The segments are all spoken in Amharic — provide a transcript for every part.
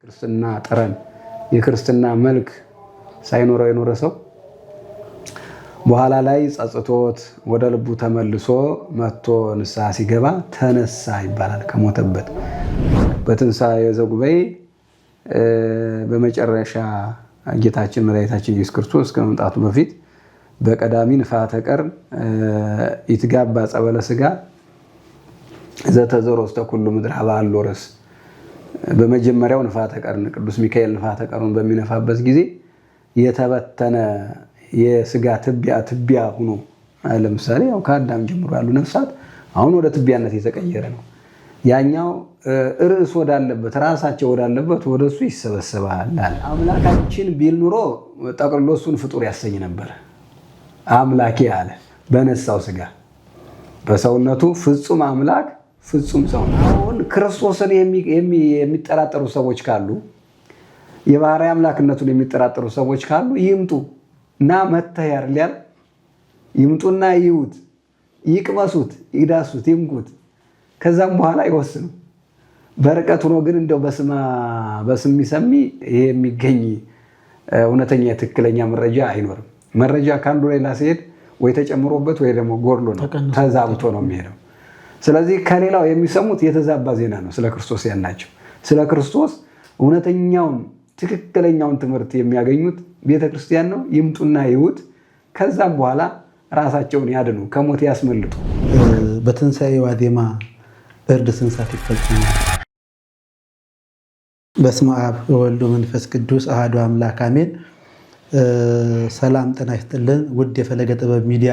የክርስትና ጠረን የክርስትና መልክ ሳይኖረው የኖረ ሰው በኋላ ላይ ጸጽቶት ወደ ልቡ ተመልሶ መጥቶ ንስሐ ሲገባ ተነሳ ይባላል ከሞተበት። በትንሣኤ ዘጉባኤ በመጨረሻ ጌታችን መድኃኒታችን ኢየሱስ ክርስቶስ ከመምጣቱ በፊት በቀዳሚ ንፋተ ቀርን ይትጋባ ጸበለ ስጋ ዘተዘሮ ውስተ ኩሉ ምድር ሀበ ርስ። በመጀመሪያው ንፋተ ቀርን ቅዱስ ሚካኤል ንፋተ ቀርኑን በሚነፋበት ጊዜ የተበተነ የስጋ ትቢያ ትቢያ ሆኖ፣ ለምሳሌ ያው ከአዳም ጀምሮ ያሉ ነፍሳት አሁን ወደ ትቢያነት የተቀየረ ነው። ያኛው ርዕስ ወዳለበት፣ ራሳቸው ወዳለበት ወደሱ ይሰበሰባል አለ። አምላካችን ቢል ኑሮ ጠቅልሎ እሱን ፍጡር ያሰኝ ነበር። አምላኬ አለ በነሳው ስጋ፣ በሰውነቱ ፍጹም አምላክ ፍጹም ሰው ነው። አሁን ክርስቶስን የሚጠራጠሩ ሰዎች ካሉ፣ የባህርይ አምላክነቱን የሚጠራጠሩ ሰዎች ካሉ ይምጡ እና መተህ ያርሊያል ይምጡና ይዩት፣ ይቅመሱት፣ ይዳሱት፣ ይንኩት። ከዛም በኋላ ይወስኑ። በርቀት ሆኖ ግን እንደው በስማ በስም የሚሰሚ ይሄ የሚገኝ እውነተኛ የትክክለኛ መረጃ አይኖርም። መረጃ ከአንዱ ሌላ ሲሄድ ወይ ተጨምሮበት ወይ ደግሞ ጎድሎ ነው፣ ተዛብቶ ነው የሚሄደው። ስለዚህ ከሌላው የሚሰሙት የተዛባ ዜና ነው ስለ ክርስቶስ ያላቸው። ስለ ክርስቶስ እውነተኛውን ትክክለኛውን ትምህርት የሚያገኙት ቤተክርስቲያን ነው። ይምጡና ይዩት። ከዛም በኋላ ራሳቸውን ያድኑ፣ ከሞት ያስመልጡ። በትንሣኤ ዋዜማ እርድ ስንት ሰዓት ይፈጸማል? በስመ አብ ወወልድ ወመንፈስ ቅዱስ አሐዱ አምላክ አሜን። ሰላም ጤና ይስጥልን ውድ የፈለገ ጥበብ ሚዲያ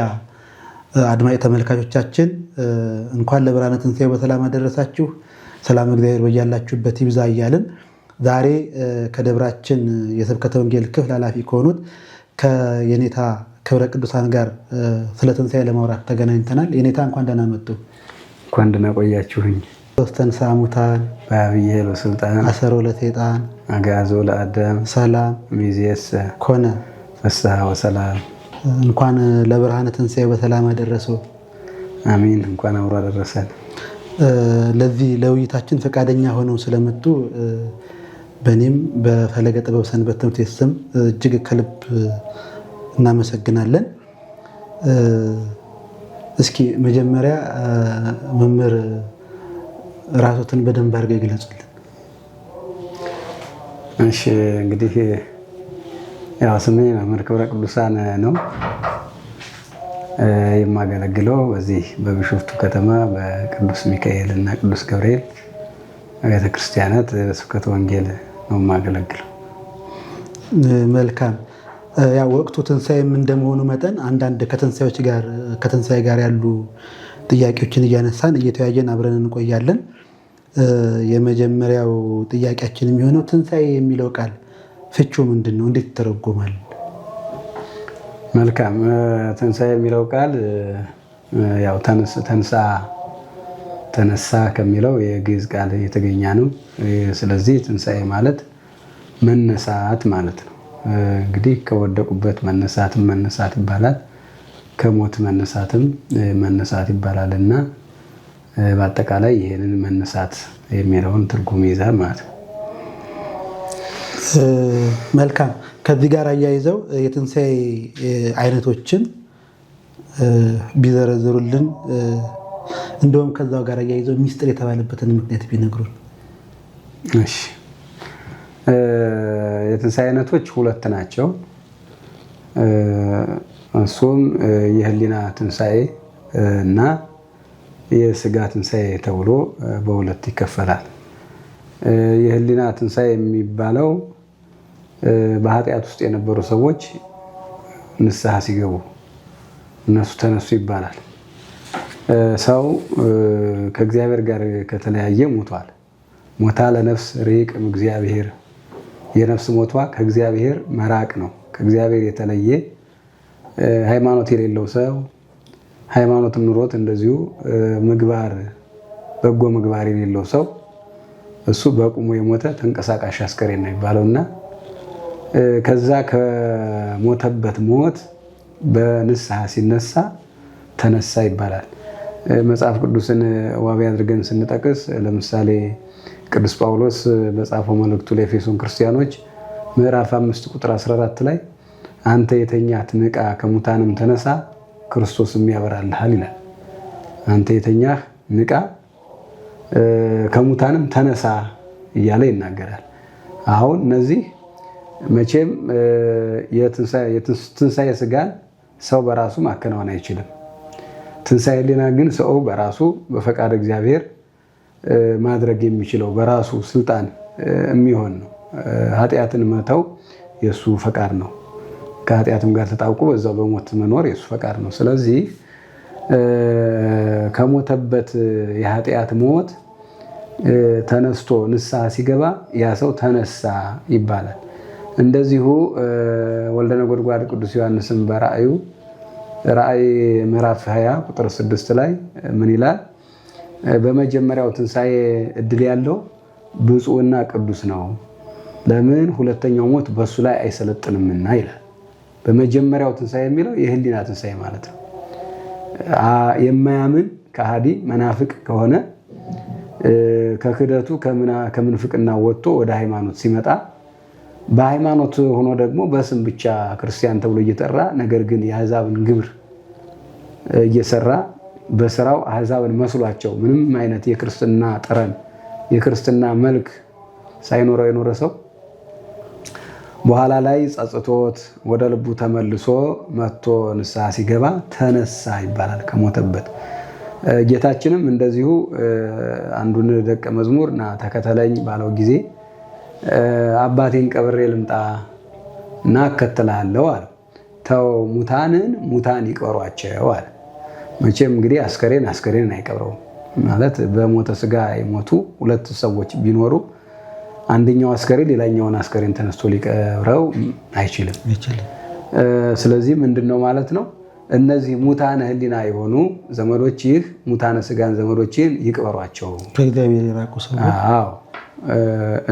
አድማጭ ተመልካቾቻችን፣ እንኳን ለብርሃነ ትንሣኤው በሰላም አደረሳችሁ። ሰላም እግዚአብሔር በያላችሁበት ይብዛ እያልን ዛሬ ከደብራችን የስብከተ ወንጌል ክፍል ኃላፊ ከሆኑት ከየኔታ ክብረ ቅዱሳን ጋር ስለ ትንሣኤ ለማውራት ተገናኝተናል። የኔታ እንኳን ደህና መጡ። እንኳን ደህና ቆያችሁኝ። ተንሥአ እሙታን በዐቢይ ኃይል ወሥልጣን አሰሮ ለሰይጣን አግዓዞ ለአዳም ሰላም እምይእዜሰ ኮነ ፍስሐ ወሰላም። እንኳን ለብርሃነ ትንሣኤው በሰላም አደረሰው። አሚን። እንኳን አብሮ አደረሰን። ለዚህ ለውይይታችን ፈቃደኛ ሆነው ስለመጡ በእኔም በፈለገ ጥበብ ሰንበት ትምህርት ቤት ስም እጅግ ከልብ እናመሰግናለን። እስኪ መጀመሪያ መምህር ራሶትን በደንብ አድርገው ይግለጹልን። እሺ፣ እንግዲህ ያው ስሜ መምህር ክብረ ቅዱሳን ነው። የማገለግለው በዚህ በቢሾፍቱ ከተማ በቅዱስ ሚካኤል እና ቅዱስ ገብርኤል ቤተክርስቲያናት ስብከተ ወንጌል ነው የማገለግለው። መልካም። ያው ወቅቱ ትንሣኤም እንደመሆኑ መጠን አንዳንድ ከትንሣኤ ጋር ያሉ ጥያቄዎችን እያነሳን እየተወያየን አብረን እንቆያለን። የመጀመሪያው ጥያቄያችን የሚሆነው ትንሣኤ የሚለው ቃል ፍቹ ምንድን ነው? እንዴት ይተረጎማል? መልካም። ትንሣኤ የሚለው ቃል ያው ተንሳ ተነሳ ከሚለው የግዕዝ ቃል የተገኘ ነው። ስለዚህ ትንሣኤ ማለት መነሳት ማለት ነው። እንግዲህ ከወደቁበት መነሳትም መነሳት ይባላል። ከሞት መነሳትም መነሳት ይባላል እና በአጠቃላይ ይህንን መነሳት የሚለውን ትርጉም ይይዛል ማለት ነው። መልካም። ከዚህ ጋር አያይዘው የትንሣኤ አይነቶችን ቢዘረዝሩልን፣ እንደውም ከዛው ጋር አያይዘው ሚስጥር የተባለበትን ምክንያት ቢነግሩን። እሺ፣ የትንሣኤ አይነቶች ሁለት ናቸው። እሱም የህሊና ትንሣኤ እና የስጋ ትንሣኤ ተብሎ በሁለት ይከፈላል። የህሊና ትንሣኤ የሚባለው በኃጢአት ውስጥ የነበሩ ሰዎች ንስሐ ሲገቡ እነሱ ተነሱ ይባላል። ሰው ከእግዚአብሔር ጋር ከተለያየ ሞቷል። ሞታ ለነፍስ ርቅ እግዚአብሔር፣ የነፍስ ሞቷ ከእግዚአብሔር መራቅ ነው። ከእግዚአብሔር የተለየ ሃይማኖት የሌለው ሰው፣ ሃይማኖትም ኑሮት እንደዚሁ ምግባር በጎ ምግባር የሌለው ሰው እሱ በቁሙ የሞተ ተንቀሳቃሽ አስከሬን ነው የሚባለው እና ከዛ ከሞተበት ሞት በንስሐ ሲነሳ ተነሳ ይባላል። መጽሐፍ ቅዱስን ዋቢ አድርገን ስንጠቅስ ለምሳሌ ቅዱስ ጳውሎስ በጻፈው መልእክቱ ለኤፌሶን ክርስቲያኖች ምዕራፍ 5 ቁጥር 14 ላይ አንተ የተኛህ ንቃ፣ ከሙታንም ተነሳ፣ ክርስቶስም ያበራልሃል ይላል። አንተ የተኛህ ንቃ፣ ከሙታንም ተነሳ እያለ ይናገራል። አሁን እነዚህ መቼም የትንሣኤ ስጋን ሰው በራሱ ማከናወን አይችልም። ትንሣኤ ሕሊና ግን ሰው በራሱ በፈቃድ እግዚአብሔር ማድረግ የሚችለው በራሱ ስልጣን የሚሆን ነው። ኃጢአትን መተው የእሱ ፈቃድ ነው። ከኃጢአትም ጋር ተጣብቆ በዛው በሞት መኖር የእሱ ፈቃድ ነው። ስለዚህ ከሞተበት የኃጢአት ሞት ተነስቶ ንስሐ ሲገባ ያ ሰው ተነሳ ይባላል። እንደዚሁ ወልደ ነጎድጓድ ቅዱስ ዮሐንስም በራእዩ ራእይ ምዕራፍ 20 ቁጥር 6 ላይ ምን ይላል? በመጀመሪያው ትንሣኤ እድል ያለው ብፁዕና ቅዱስ ነው፣ ለምን ሁለተኛው ሞት በእሱ ላይ አይሰለጥንምና ይላል። በመጀመሪያው ትንሣኤ የሚለው የህሊና ትንሣኤ ማለት ነው። የማያምን ከሃዲ መናፍቅ ከሆነ ከክደቱ ከምንፍቅና ወጥቶ ወደ ሃይማኖት ሲመጣ በሃይማኖት ሆኖ ደግሞ በስም ብቻ ክርስቲያን ተብሎ እየጠራ ነገር ግን የአሕዛብን ግብር እየሰራ በስራው አሕዛብን መስሏቸው ምንም አይነት የክርስትና ጠረን የክርስትና መልክ ሳይኖረው የኖረ ሰው በኋላ ላይ ጸጽቶት ወደ ልቡ ተመልሶ መጥቶ ንስሐ ሲገባ ተነሳ ይባላል ከሞተበት። ጌታችንም እንደዚሁ አንዱን ደቀ መዝሙር ና ተከተለኝ ባለው ጊዜ አባቴን ቀብሬ ልምጣ እና እከተልሃለሁ አለው። ተው ሙታንን ሙታን ይቅበሯቸው አለ። መቼም እንግዲህ አስከሬን አስከሬንን አይቀብረውም። ማለት በሞተ ስጋ የሞቱ ሁለት ሰዎች ቢኖሩ አንደኛው አስከሬን ሌላኛውን አስከሬን ተነስቶ ሊቀብረው አይችልም። ስለዚህ ምንድነው ማለት ነው? እነዚህ ሙታነ ሕሊና የሆኑ ዘመዶች ይህ ሙታነ ስጋን ዘመዶችን ይቅበሯቸው፣ ከእግዚአብሔር የራቁ ሰዎች። አዎ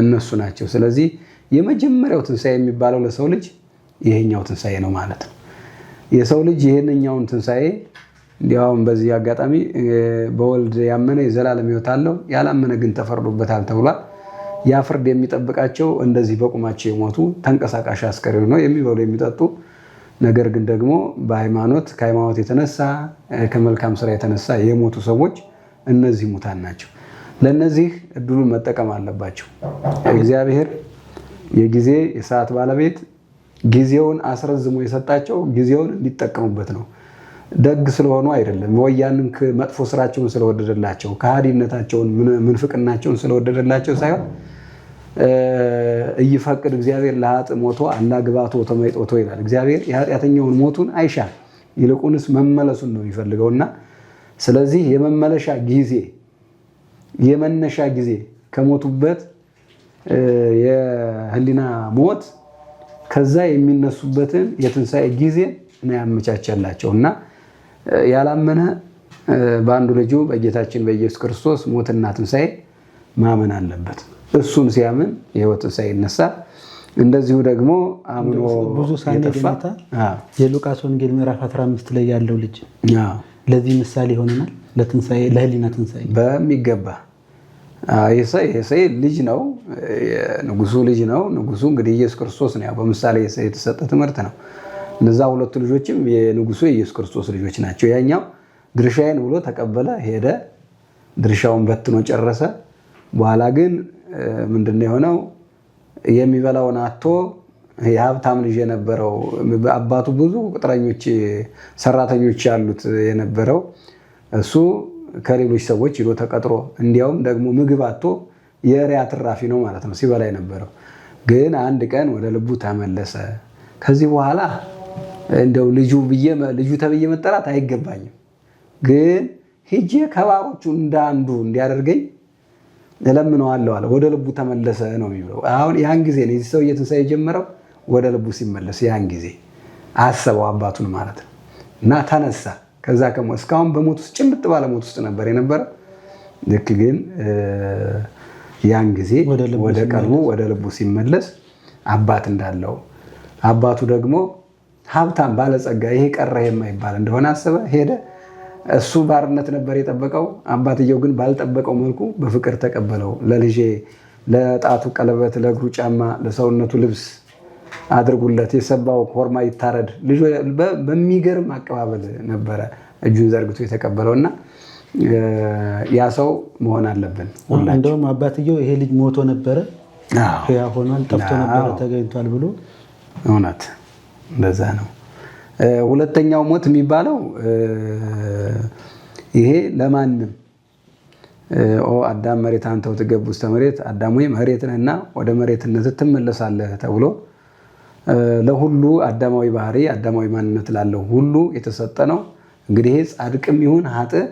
እነሱ ናቸው። ስለዚህ የመጀመሪያው ትንሣኤ የሚባለው ለሰው ልጅ ይሄኛው ትንሣኤ ነው ማለት ነው። የሰው ልጅ ይሄንኛውን ትንሣኤ እንዲያውም በዚህ አጋጣሚ በወልድ ያመነ የዘላለም ሕይወት አለው፣ ያላመነ ግን ተፈርዶበታል ተብሏል። ያ ፍርድ የሚጠብቃቸው እንደዚህ በቁማቸው የሞቱ ተንቀሳቃሽ አስከሬን ነው የሚበሉ የሚጠጡ፣ ነገር ግን ደግሞ በሃይማኖት ከሃይማኖት የተነሳ ከመልካም ስራ የተነሳ የሞቱ ሰዎች እነዚህ ሙታን ናቸው። ለነዚህ እድሉን መጠቀም አለባቸው። እግዚአብሔር የጊዜ የሰዓት ባለቤት ጊዜውን አስረዝሞ የሰጣቸው ጊዜውን እንዲጠቀሙበት ነው። ደግ ስለሆኑ አይደለም፣ ወይ ያንን መጥፎ ስራቸውን ስለወደደላቸው ከሃዲነታቸውን ምንፍቅናቸውን ስለወደደላቸው ሳይሆን እይፈቅድ እግዚአብሔር ለኃጥእ ሞቶ አላ ግባቶ ተመይጦቶ ይላል። እግዚአብሔር የኃጢአተኛውን ሞቱን አይሻም፣ ይልቁንስ መመለሱን ነው የሚፈልገውና ስለዚህ የመመለሻ ጊዜ የመነሻ ጊዜ ከሞቱበት የህሊና ሞት ከዛ የሚነሱበትን የትንሣኤ ጊዜ ነው ያመቻቸላቸው እና ያላመነ በአንዱ ልጁ በጌታችን በኢየሱስ ክርስቶስ ሞትና ትንሣኤ ማመን አለበት። እሱን ሲያምን የህይወት ትንሣኤ ይነሳል። እንደዚሁ ደግሞ አምኖ ብዙ ሳንሄድ የሉቃስ ወንጌል ምዕራፍ 15 ላይ ያለው ልጅ ለዚህ ምሳሌ ይሆነናል። ለትንሣኤ ለህሊና ትንሣኤ በሚገባ ይሄ ልጅ ነው፣ ንጉሱ ልጅ ነው። ንጉሱ እንግዲህ ኢየሱስ ክርስቶስ ነው። ያው በምሳሌ የተሰጠ ትምህርት ነው። እነዛ ሁለቱ ልጆችም የንጉሱ የኢየሱስ ክርስቶስ ልጆች ናቸው። ያኛው ድርሻዬን ብሎ ተቀበለ፣ ሄደ፣ ድርሻውን በትኖ ጨረሰ። በኋላ ግን ምንድነው የሆነው? የሚበላውን አጥቶ የሀብታም ልጅ የነበረው አባቱ ብዙ ቅጥረኞች ሰራተኞች ያሉት የነበረው እሱ ከሌሎች ሰዎች ሂዶ ተቀጥሮ እንዲያውም ደግሞ ምግብ አጥቶ የእሪያ ትራፊ ነው ማለት ነው ሲበላ የነበረው። ግን አንድ ቀን ወደ ልቡ ተመለሰ። ከዚህ በኋላ እንደው ልጁ ተብዬ መጠራት አይገባኝም፣ ግን ሂጄ ከባሮቹ እንዳንዱ እንዲያደርገኝ እለምነዋለሁ አለ። ወደ ልቡ ተመለሰ ነው የሚለው። አሁን ያን ጊዜ ነው የዚህ ሰውዬ ትንሣኤ የጀመረው። ወደ ልቡ ሲመለስ ያን ጊዜ አሰበው አባቱን ማለት ነው እና ተነሳ። ከዛ እስካሁን በሞት ውስጥ ጭልጥ ባለ ሞት ውስጥ ነበር የነበረ። ልክ ግን ያን ጊዜ ወደ ቀልቡ ወደ ልቡ ሲመለስ አባት እንዳለው አባቱ ደግሞ ሀብታም ባለጸጋ ይሄ ቀረ የማይባል እንደሆነ አሰበ። ሄደ። እሱ ባርነት ነበር የጠበቀው። አባትየው ግን ባልጠበቀው መልኩ በፍቅር ተቀበለው። ለልጄ ለጣቱ ቀለበት፣ ለእግሩ ጫማ፣ ለሰውነቱ ልብስ አድርጉለት፣ የሰባው ኮርማ ይታረድ። በሚገርም አቀባበል ነበረ እጁን ዘርግቶ የተቀበለው እና ያ ሰው መሆን አለብን። እንደውም አባትየው ይሄ ልጅ ሞቶ ነበረ ሕያው ሆኗል፣ ጠፍቶ ነበረ ተገኝቷል ብሎ እውነት እንደዛ ነው። ሁለተኛው ሞት የሚባለው ይሄ ለማንም ኦ አዳም መሬት አንተ ወትገብ ውስተ መሬት፣ አዳም ወይ መሬት ነህና ወደ መሬትነት ትመለሳለህ ተብሎ ለሁሉ አዳማዊ ባህሪ አዳማዊ ማንነት ላለው ሁሉ የተሰጠ ነው። እንግዲህ ይሄ ጻድቅም ይሁን ኃጥእ፣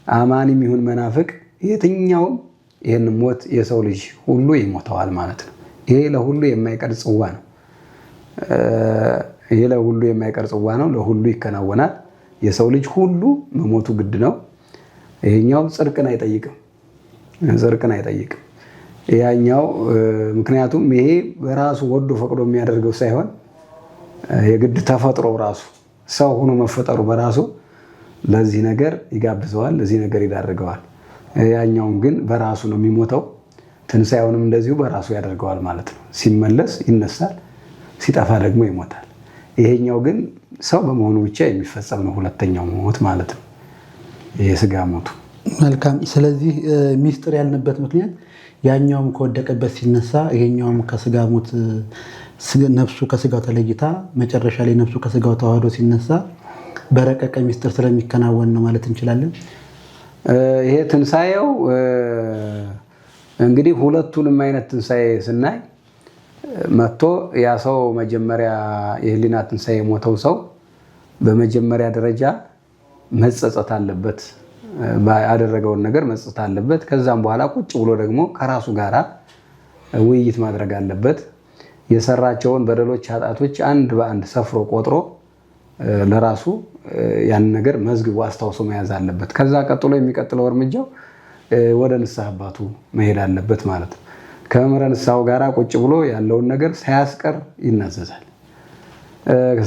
አማንም ይሁን መናፍቅ የትኛውም ይህን ሞት የሰው ልጅ ሁሉ ይሞተዋል ማለት ነው። ይሄ ለሁሉ የማይቀር ጽዋ ነው። ይሄ ለሁሉ የማይቀር ጽዋ ነው። ለሁሉ ይከናወናል። የሰው ልጅ ሁሉ መሞቱ ግድ ነው። ይሄኛው ጽድቅን አይጠይቅም፣ ጽድቅን አይጠይቅም። ያኛው ምክንያቱም ይሄ በራሱ ወዶ ፈቅዶ የሚያደርገው ሳይሆን የግድ ተፈጥሮ ራሱ ሰው ሆኖ መፈጠሩ በራሱ ለዚህ ነገር ይጋብዘዋል፣ ለዚህ ነገር ይዳርገዋል። ያኛውን ግን በራሱ ነው የሚሞተው። ትንሣኤውንም እንደዚሁ በራሱ ያደርገዋል ማለት ነው። ሲመለስ ይነሳል፣ ሲጠፋ ደግሞ ይሞታል። ይሄኛው ግን ሰው በመሆኑ ብቻ የሚፈጸም ነው፣ ሁለተኛው ሞት ማለት ነው፣ የስጋ ሞቱ። መልካም። ስለዚህ ሚስጥር ያልንበት ምክንያት ያኛውም ከወደቀበት ሲነሳ ይሄኛውም ከስጋ ሞት ነፍሱ ከስጋው ተለይታ መጨረሻ ላይ ነፍሱ ከስጋው ተዋህዶ ሲነሳ በረቀቀ ሚስጥር ስለሚከናወን ነው ማለት እንችላለን። ይሄ ትንሣኤው እንግዲህ ሁለቱንም አይነት ትንሣኤ ስናይ መጥቶ ያ ሰው መጀመሪያ የህሊና ትንሣኤ የሞተው ሰው በመጀመሪያ ደረጃ መጸጸት አለበት፣ ያደረገውን ነገር መጸጸት አለበት። ከዛም በኋላ ቁጭ ብሎ ደግሞ ከራሱ ጋራ ውይይት ማድረግ አለበት። የሰራቸውን በደሎች፣ ኃጢአቶች አንድ በአንድ ሰፍሮ ቆጥሮ ለራሱ ያን ነገር መዝግቦ አስታውሶ መያዝ አለበት። ከዛ ቀጥሎ የሚቀጥለው እርምጃው ወደ ንስሐ አባቱ መሄድ አለበት ማለት ነው። ከመምህረ ንስሐው ጋር ቁጭ ብሎ ያለውን ነገር ሳያስቀር ይናዘዛል።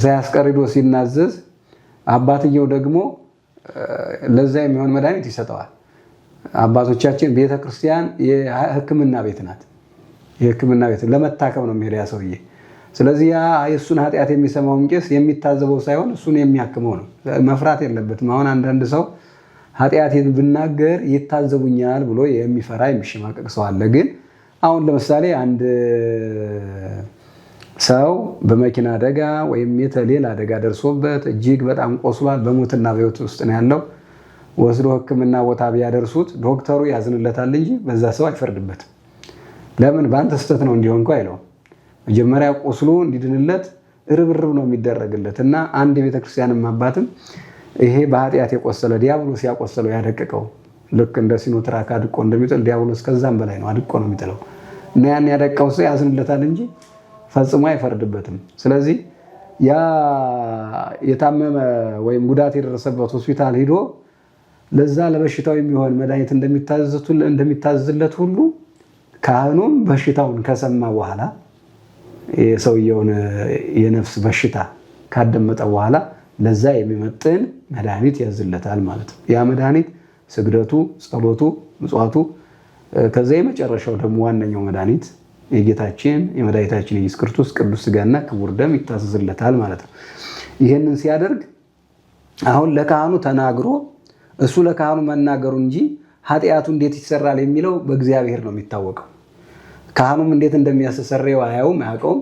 ሳያስቀር ሂዶ ሲናዘዝ አባትየው ደግሞ ለዛ የሚሆን መድኃኒት ይሰጠዋል። አባቶቻችን ቤተክርስቲያን የሕክምና ቤት ናት። የሕክምና ቤት ለመታከም ነው የሚሄድ ያ ሰውዬ። ስለዚህ ያ የእሱን ኃጢአት የሚሰማውን ቄስ የሚታዘበው ሳይሆን እሱን የሚያክመው ነው። መፍራት የለበትም። አሁን አንዳንድ ሰው ኃጢአቴን ብናገር ይታዘቡኛል ብሎ የሚፈራ የሚሸማቀቅ ሰው አለ። ግን አሁን ለምሳሌ አንድ ሰው በመኪና አደጋ ወይም ሌላ አደጋ ደርሶበት እጅግ በጣም ቆስሏል፣ በሞትና በሕይወት ውስጥ ነው ያለው። ወስዶ ሕክምና ቦታ ቢያደርሱት ዶክተሩ ያዝንለታል እንጂ በዛ ሰው አይፈርድበትም። ለምን? በአንተ ስህተት ነው እንዲሆን እንኳ አይለውም። መጀመሪያ ቁስሉ እንዲድንለት ርብርብ ነው የሚደረግለት። እና አንድ የቤተክርስቲያንም አባትም ይሄ በኃጢአት የቆሰለ ዲያብሎስ ያቆሰለው ያደቀቀው ልክ እንደ ሲኖትራክ አድቆ እንደሚጥል ዲያብሎስ ከዛም በላይ ነው፣ አድቆ ነው የሚጥለው። እና ያን ያደቀው ሰው ያዝንለታል እንጂ ፈጽሞ አይፈርድበትም። ስለዚህ ያ የታመመ ወይም ጉዳት የደረሰበት ሆስፒታል ሂዶ ለዛ ለበሽታው የሚሆን መድኃኒት እንደሚታዘዝለት ሁሉ ካህኑም በሽታውን ከሰማ በኋላ የሰውየውን የነፍስ በሽታ ካደመጠ በኋላ ለዛ የሚመጥን መድኃኒት ያዝለታል ማለት ነው። ያ መድኃኒት ስግደቱ፣ ጸሎቱ፣ ምጽዋቱ፣ ከዛ የመጨረሻው ደግሞ ዋነኛው መድኃኒት የጌታችን የመድኃኒታችን የኢየሱስ ክርስቶስ ቅዱስ ሥጋና ክቡር ደም ይታዘዝለታል ማለት ነው። ይህንን ሲያደርግ አሁን ለካህኑ ተናግሮ እሱ ለካህኑ መናገሩ እንጂ ኃጢአቱ እንዴት ይሰራል የሚለው በእግዚአብሔር ነው የሚታወቀው። ካህኑም እንዴት እንደሚያስተሰርየው አያውም፣ አያውቀውም።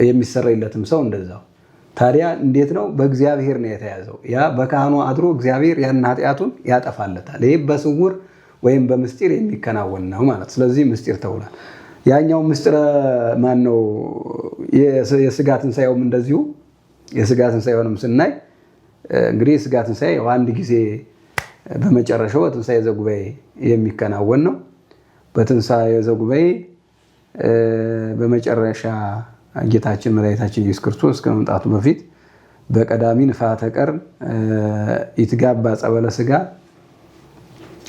የሚሰረይለትም ሰው እንደዛው። ታዲያ እንዴት ነው? በእግዚአብሔር ነው የተያዘው። ያ በካህኑ አድሮ እግዚአብሔር ያን ኃጢአቱን ያጠፋለታል። ይህ በስውር ወይም በምስጢር የሚከናወን ነው ማለት። ስለዚህ ምስጢር ተብሏል። ያኛው ምስጢረ ማን ነው? የስጋ ትንሣኤውም እንደዚሁ የስጋ ትንሣኤውንም ስናይ እንግዲህ የስጋ ትንሣኤ አንድ ጊዜ በመጨረሻው በትንሣኤ ዘጉባኤ የሚከናወን ነው። በትንሣኤ ዘጉባኤ በመጨረሻ ጌታችን መድኃኒታችን ኢየሱስ ክርስቶስ ከመምጣቱ በፊት በቀዳሚ ንፋተ ቀርን ይትጋባ ጸበለ ስጋ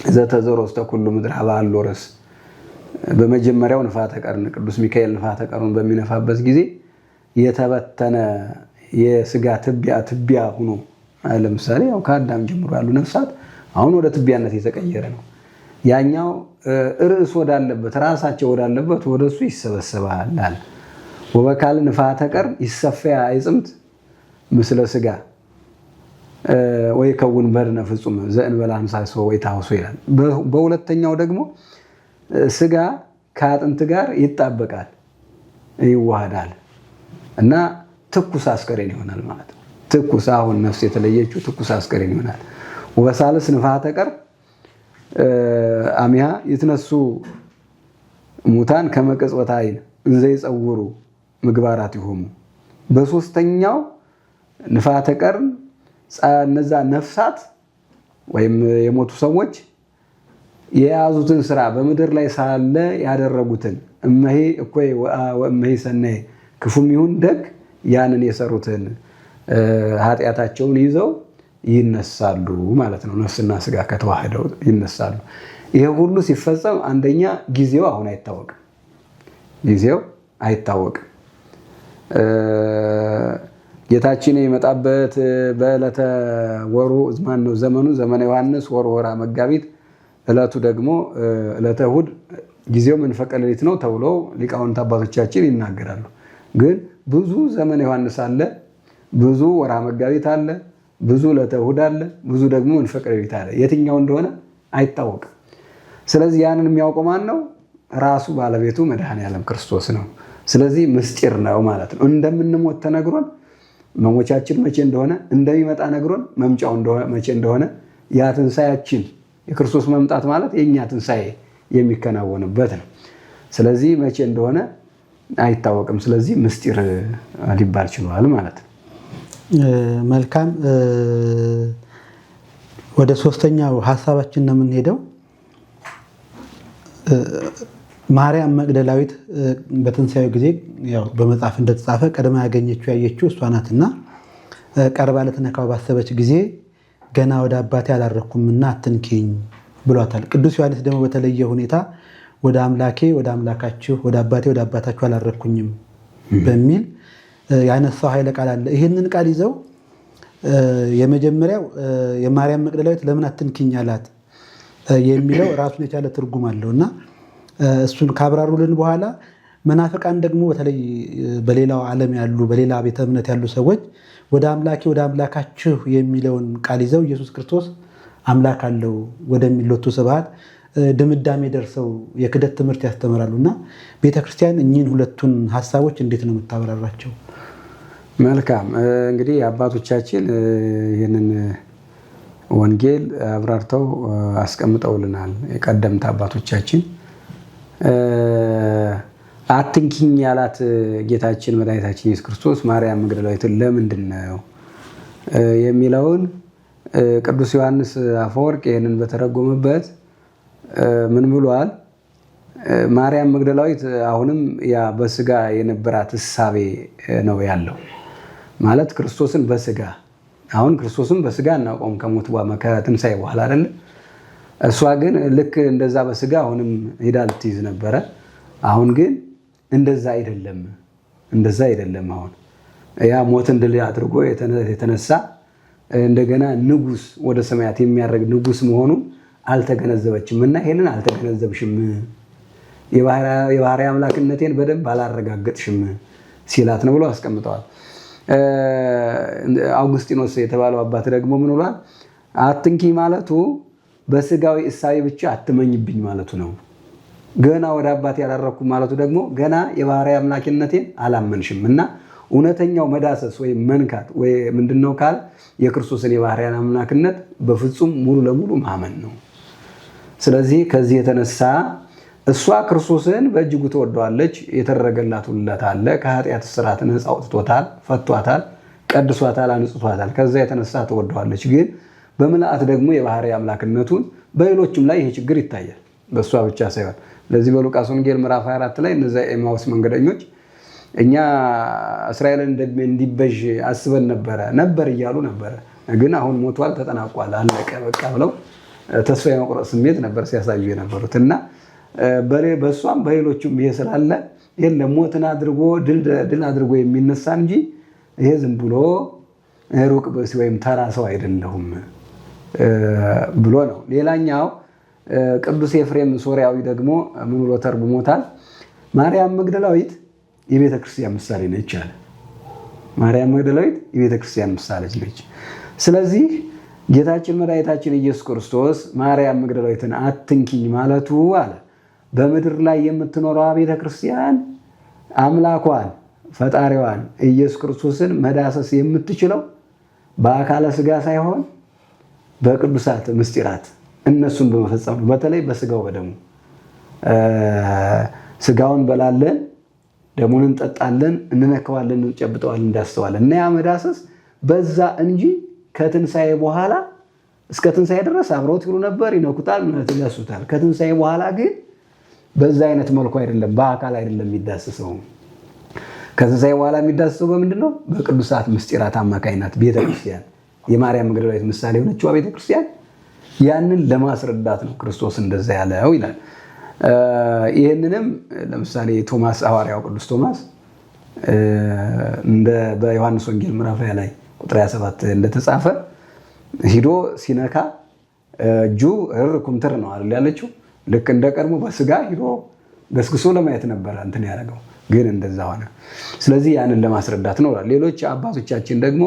ዘተዘሮ ውስተ ኩሉ ምድር ሀበ ርዕስ። በመጀመሪያው ንፋተ ቀርን ቅዱስ ሚካኤል ንፋተ ቀርኑን በሚነፋበት ጊዜ የተበተነ የስጋ ትቢያ ትቢያ ሆኖ ለምሳሌ ያው ከአዳም ጀምሮ ያሉ ነፍሳት አሁን ወደ ትቢያነት የተቀየረ ነው። ያኛው ርዕስ ወዳለበት ራሳቸው ወዳለበት ወደሱ ይሰበሰባል አለ። ወበካል ንፋተ ቀርን ይሰፈያ አይጽምት ምስለ ስጋ ወይ ከውን በድነ ፍጹም ዘእንበለ አምሳሶ ወይ ታውሶ ይላል። በሁለተኛው ደግሞ ስጋ ከአጥንት ጋር ይጣበቃል ይዋሃዳል እና ትኩስ አስከሬን ይሆናል ማለት ነው። ትኩስ አሁን ነፍስ የተለየችው ትኩስ አስከሬን ይሆናል። ወበሳልስ ንፋተ ቀርን አሚሃ ይትነሱ ሙታን ከመቅጽበተ ዓይን እንዘ ይጸውሩ ምግባራት ይሆሙ። በሶስተኛው ንፋተ ቀርን እነዛ ነፍሳት ወይም የሞቱ ሰዎች የያዙትን ስራ በምድር ላይ ሳለ ያደረጉትን እመሄ እኮይ ወእመሄ ሰናይ ክፉም ይሁን ደግ ያንን የሰሩትን ኃጢአታቸውን ይዘው ይነሳሉ ማለት ነው። ነፍስና ስጋ ከተዋህደው ይነሳሉ። ይሄ ሁሉ ሲፈጸም አንደኛ ጊዜው አሁን አይታወቅም። ጊዜው አይታወቅም። ጌታችን የመጣበት በዕለተ ወሩ ማን ነው? ዘመኑ ዘመነ ዮሐንስ ወር ወራ መጋቢት፣ ዕለቱ ደግሞ ዕለተ እሑድ፣ ጊዜው መንፈቀ ሌሊት ነው ተብሎ ሊቃውንት አባቶቻችን ይናገራሉ። ግን ብዙ ዘመነ ዮሐንስ አለ፣ ብዙ ወርሃ መጋቢት አለ፣ ብዙ ዕለተ እሑድ አለ፣ ብዙ ደግሞ መንፈቀ ሌሊት አለ። የትኛው እንደሆነ አይታወቅም። ስለዚህ ያንን የሚያውቀው ማን ነው? ራሱ ባለቤቱ መድኃኔዓለም ክርስቶስ ነው። ስለዚህ ምስጢር ነው ማለት ነው። እንደምንሞት ተነግሮን መሞቻችን መቼ እንደሆነ እንደሚመጣ ነግሮን መምጫው መቼ እንደሆነ ያ ትንሣኤያችን የክርስቶስ መምጣት ማለት የእኛ ትንሣኤ የሚከናወንበት ነው። ስለዚህ መቼ እንደሆነ አይታወቅም። ስለዚህ ምስጢር ሊባል ችሏል ማለት ነው። መልካም፣ ወደ ሶስተኛው ሀሳባችን ነው የምንሄደው። ማርያም መግደላዊት በትንሣኤው ጊዜ ያው በመጽሐፍ እንደተጻፈ ቀድማ ያገኘችው ያየችው እሷ ናትና ቀርባ ልትነካው ባሰበች ጊዜ ገና ወደ አባቴ አላረግኩምና አትንኪኝ ብሏታል። ቅዱስ ዮሐንስ ደግሞ በተለየ ሁኔታ ወደ አምላኬ ወደ አምላካችሁ ወደ አባቴ ወደ አባታችሁ አላረግኩኝም በሚል ያነሳው ኃይለ ቃል አለ። ይህንን ቃል ይዘው የመጀመሪያው የማርያም መግደላዊት ለምን አትንኪኝ አላት የሚለው ራሱን የቻለ ትርጉም አለው እና እሱን ካብራሩልን በኋላ መናፍቃን ደግሞ በተለይ በሌላው ዓለም ያሉ በሌላ ቤተ እምነት ያሉ ሰዎች ወደ አምላኬ ወደ አምላካችሁ የሚለውን ቃል ይዘው ኢየሱስ ክርስቶስ አምላክ አለው ወደሚል ሎቱ ስብሐት ድምዳሜ ደርሰው የክደት ትምህርት ያስተምራሉ። እና ቤተክርስቲያን እኚህን ሁለቱን ሀሳቦች እንዴት ነው የምታብራራቸው? መልካም፣ እንግዲህ አባቶቻችን ይህንን ወንጌል አብራርተው አስቀምጠውልናል። የቀደምት አባቶቻችን አትንኪኝ ያላት ጌታችን መድኃኒታችን ኢየሱስ ክርስቶስ ማርያም መግደላዊትን ለምንድን ነው የሚለውን ቅዱስ ዮሐንስ አፈወርቅ ይህንን በተረጎመበት ምን ብሏል? ማርያም መግደላዊት አሁንም ያ በስጋ የነበራት እሳቤ ነው ያለው። ማለት ክርስቶስን በስጋ አሁን ክርስቶስን በስጋ እናውቀውም ከሞት ከትንሣኤ በኋላ አይደለ? እሷ ግን ልክ እንደዛ በስጋ አሁንም ሄዳ ልትይዝ ነበረ። አሁን ግን እንደዛ አይደለም፣ እንደዛ አይደለም። አሁን ያ ሞትን ድል አድርጎ የተነሳ እንደገና ንጉስ ወደ ሰማያት የሚያደርግ ንጉስ መሆኑን አልተገነዘበችም። እና ይሄንን አልተገነዘብሽም፣ የባህሪ አምላክነቴን በደንብ አላረጋገጥሽም ሲላት ነው ብሎ አስቀምጠዋል። አውግስጢኖስ የተባለው አባት ደግሞ ምን ብሏል? አትንኪ ማለቱ በስጋዊ እሳቤ ብቻ አትመኝብኝ ማለቱ ነው። ገና ወደ አባቴ ያላረኩም ማለቱ ደግሞ ገና የባህሪ አምላክነቴን አላመንሽም እና እውነተኛው መዳሰስ ወይም መንካት ወይ ምንድነው ካል የክርስቶስን የባህሪ አምላክነት በፍጹም ሙሉ ለሙሉ ማመን ነው። ስለዚህ ከዚህ የተነሳ እሷ ክርስቶስን በእጅጉ ትወደዋለች። የተደረገላት ውለታ አለ። ከኃጢአት እስራት ነፃ አውጥቶታል፣ ፈቷታል፣ ቀድሷታል፣ አንጽቷታል። ከዛ የተነሳ ትወደዋለች። ግን በምልአት ደግሞ የባህሪ አምላክነቱን በሌሎችም ላይ ይሄ ችግር ይታያል፣ በእሷ ብቻ ሳይሆን። ለዚህ በሉቃስ ወንጌል ምዕራፍ 24 ላይ እነዚያ የኤማሁስ መንገደኞች እኛ እስራኤልን እንዲበዥ አስበን ነበር እያሉ ነበረ፣ ግን አሁን ሞቷል፣ ተጠናቋል፣ አለቀ በቃ ብለው ተስፋ የመቁረጥ ስሜት ነበር ሲያሳዩ የነበሩት። እና በእሷም በሌሎቹም ይሄ ስላለ የለም ሞትን አድርጎ ድል አድርጎ የሚነሳ እንጂ ይሄ ዝም ብሎ ሩቅ ብእሲ ወይም ተራ ሰው አይደለሁም ብሎ ነው። ሌላኛው ቅዱስ ኤፍሬም ሶርያዊ ደግሞ ምን ብሎ ተርጉሞታል? ማርያም መግደላዊት የቤተ ክርስቲያን ምሳሌ ነች አለ። ማርያም መግደላዊት የቤተ ክርስቲያን ምሳሌ ነች። ስለዚህ ጌታችን መድኃኒታችን ኢየሱስ ክርስቶስ ማርያም መግደላዊትን አትንኪኝ ማለቱ አለ በምድር ላይ የምትኖረዋ ቤተ ክርስቲያን አምላኳን ፈጣሪዋን ኢየሱስ ክርስቶስን መዳሰስ የምትችለው በአካለ ስጋ ሳይሆን በቅዱሳት ምስጢራት እነሱን በመፈጸም ነው። በተለይ በስጋው በደሙ ስጋውን በላለን፣ ደሙን እንጠጣለን፣ እንነካዋለን፣ እንጨብጠዋለን፣ እንዳስተዋለን እና ያ መዳሰስ በዛ እንጂ ከትንሣኤ በኋላ እስከ ትንሣኤ ድረስ አብረውት ይሉ ነበር፣ ይነኩታል፣ ይዳስሱታል። ከትንሣኤ በኋላ ግን በዛ አይነት መልኩ አይደለም፣ በአካል አይደለም የሚዳስሰው። ከትንሣኤ በኋላ የሚዳስሰው በምንድን ነው? በቅዱሳት ምስጢራት አማካኝነት ቤተክርስቲያን የማርያም መግደላዊት ምሳሌ የሆነችዋ ቤተክርስቲያን ያንን ለማስረዳት ነው ክርስቶስ እንደዛ ያለው ይላል። ይህንንም ለምሳሌ ቶማስ ሐዋርያው ቅዱስ ቶማስ እንደ በዮሐንስ ወንጌል ምዕራፍ 20 ላይ ቁጥር 27 እንደተጻፈ ሂዶ ሲነካ እጁ እር ኩምትር ነው አይደል ያለችው። ልክ እንደ ቀድሞ በስጋ ሂዶ ገስግሶ ለማየት ነበረ እንትን ያደረገው፣ ግን እንደዛ ሆነ። ስለዚህ ያንን ለማስረዳት ነው። ሌሎች አባቶቻችን ደግሞ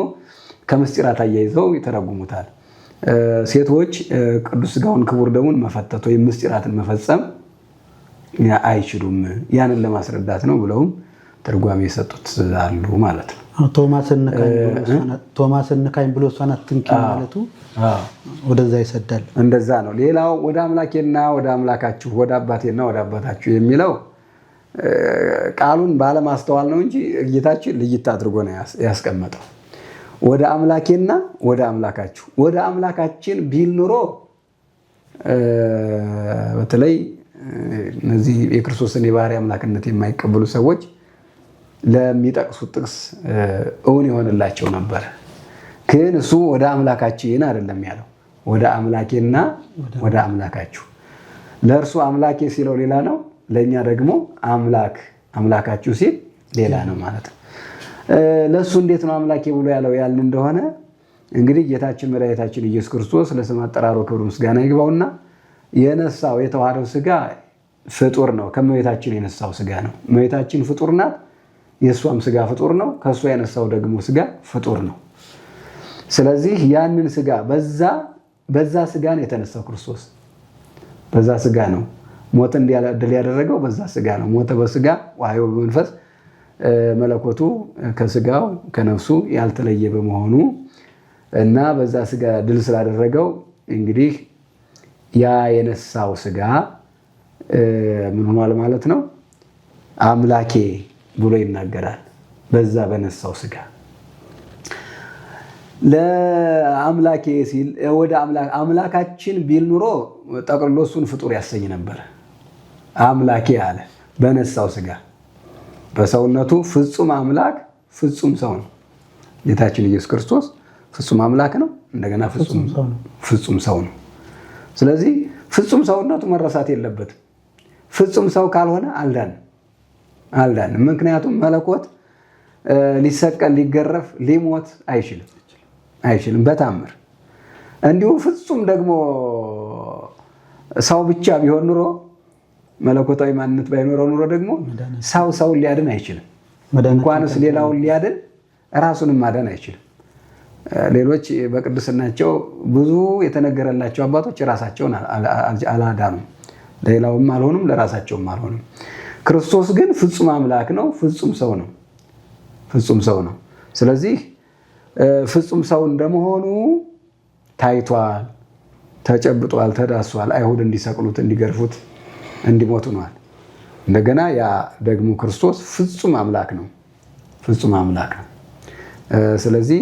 ከምስጢራት አያይዘው ይተረጉሙታል። ሴቶች ቅዱስ ስጋውን ክቡር ደሙን መፈተት ወይም ምስጢራትን መፈጸም አይችሉም፣ ያንን ለማስረዳት ነው ብለውም ትርጓሜ የሰጡት አሉ ማለት ነው። ቶማስ እንካኝ ብሎ እሷን አትንኪ ማለቱ ወደዛ ይሰዳል። እንደዛ ነው። ሌላው ወደ አምላኬና ወደ አምላካችሁ ወደ አባቴና ወደ አባታችሁ የሚለው ቃሉን ባለማስተዋል ነው እንጂ ጌታችን ልይት አድርጎ ነው ያስቀመጠው። ወደ አምላኬና ወደ አምላካችሁ ወደ አምላካችን ቢል ኑሮ በተለይ እነዚህ የክርስቶስን የባህሪ አምላክነት የማይቀበሉ ሰዎች ለሚጠቅሱት ጥቅስ እውን የሆንላቸው ነበር። ግን እሱ ወደ አምላካችን አይደለም ያለው፣ ወደ አምላኬና ወደ አምላካችሁ። ለእርሱ አምላኬ ሲለው ሌላ ነው፣ ለእኛ ደግሞ አምላክ አምላካችሁ ሲል ሌላ ነው ማለት ነው። ለእሱ እንዴት ነው አምላኬ ብሎ ያለው ያልን እንደሆነ እንግዲህ ጌታችን መድኃኒታችን ኢየሱስ ክርስቶስ ለስም አጠራሩ ክብር ምስጋና ይግባውና የነሳው የተዋሃደው ስጋ ፍጡር ነው። ከእመቤታችን የነሳው ስጋ ነው። እመቤታችን ፍጡር ናት። የእሷም ስጋ ፍጡር ነው። ከእሷ የነሳው ደግሞ ስጋ ፍጡር ነው። ስለዚህ ያንን ስጋ በዛ ስጋ ነው የተነሳው ክርስቶስ። በዛ ስጋ ነው ሞት እንዲያድል ያደረገው በዛ ስጋ ነው። ሞተ በስጋ ወሐየወ በመንፈስ መለኮቱ ከስጋው ከነፍሱ ያልተለየ በመሆኑ እና በዛ ስጋ ድል ስላደረገው እንግዲህ ያ የነሳው ስጋ ምን ሆኗል ማለት ነው? አምላኬ ብሎ ይናገራል። በዛ በነሳው ስጋ ለአምላኬ ሲል ወደ አምላካችን ቢል ኑሮ ጠቅልሎ እሱን ፍጡር ያሰኝ ነበር። አምላኬ አለ በነሳው ስጋ። በሰውነቱ ፍጹም አምላክ ፍጹም ሰው ነው። ጌታችን ኢየሱስ ክርስቶስ ፍጹም አምላክ ነው፣ እንደገና ፍጹም ሰው ነው። ስለዚህ ፍጹም ሰውነቱ መረሳት የለበትም። ፍጹም ሰው ካልሆነ አልዳንም አልዳንም። ምክንያቱም መለኮት ሊሰቀል ሊገረፍ ሊሞት አይችልም አይችልም በታምር። እንዲሁም ፍጹም ደግሞ ሰው ብቻ ቢሆን ኑሮ መለኮታዊ ማንነት ባይኖረው ኑሮ ደግሞ ሰው ሰውን ሊያድን አይችልም። እንኳንስ ሌላውን ሊያድን ራሱንም ማዳን አይችልም። ሌሎች በቅድስናቸው ብዙ የተነገረላቸው አባቶች ራሳቸውን አላዳኑም። ለሌላውም አልሆኑም፣ ለራሳቸውም አልሆኑም። ክርስቶስ ግን ፍጹም አምላክ ነው፣ ፍጹም ሰው ነው። ፍጹም ሰው ነው። ስለዚህ ፍጹም ሰው እንደመሆኑ ታይቷል፣ ተጨብጧል፣ ተዳሷል። አይሁድ እንዲሰቅሉት፣ እንዲገርፉት፣ እንዲሞቱ ነዋል። እንደገና ያ ደግሞ ክርስቶስ ፍጹም አምላክ ነው። ፍጹም አምላክ ነው። ስለዚህ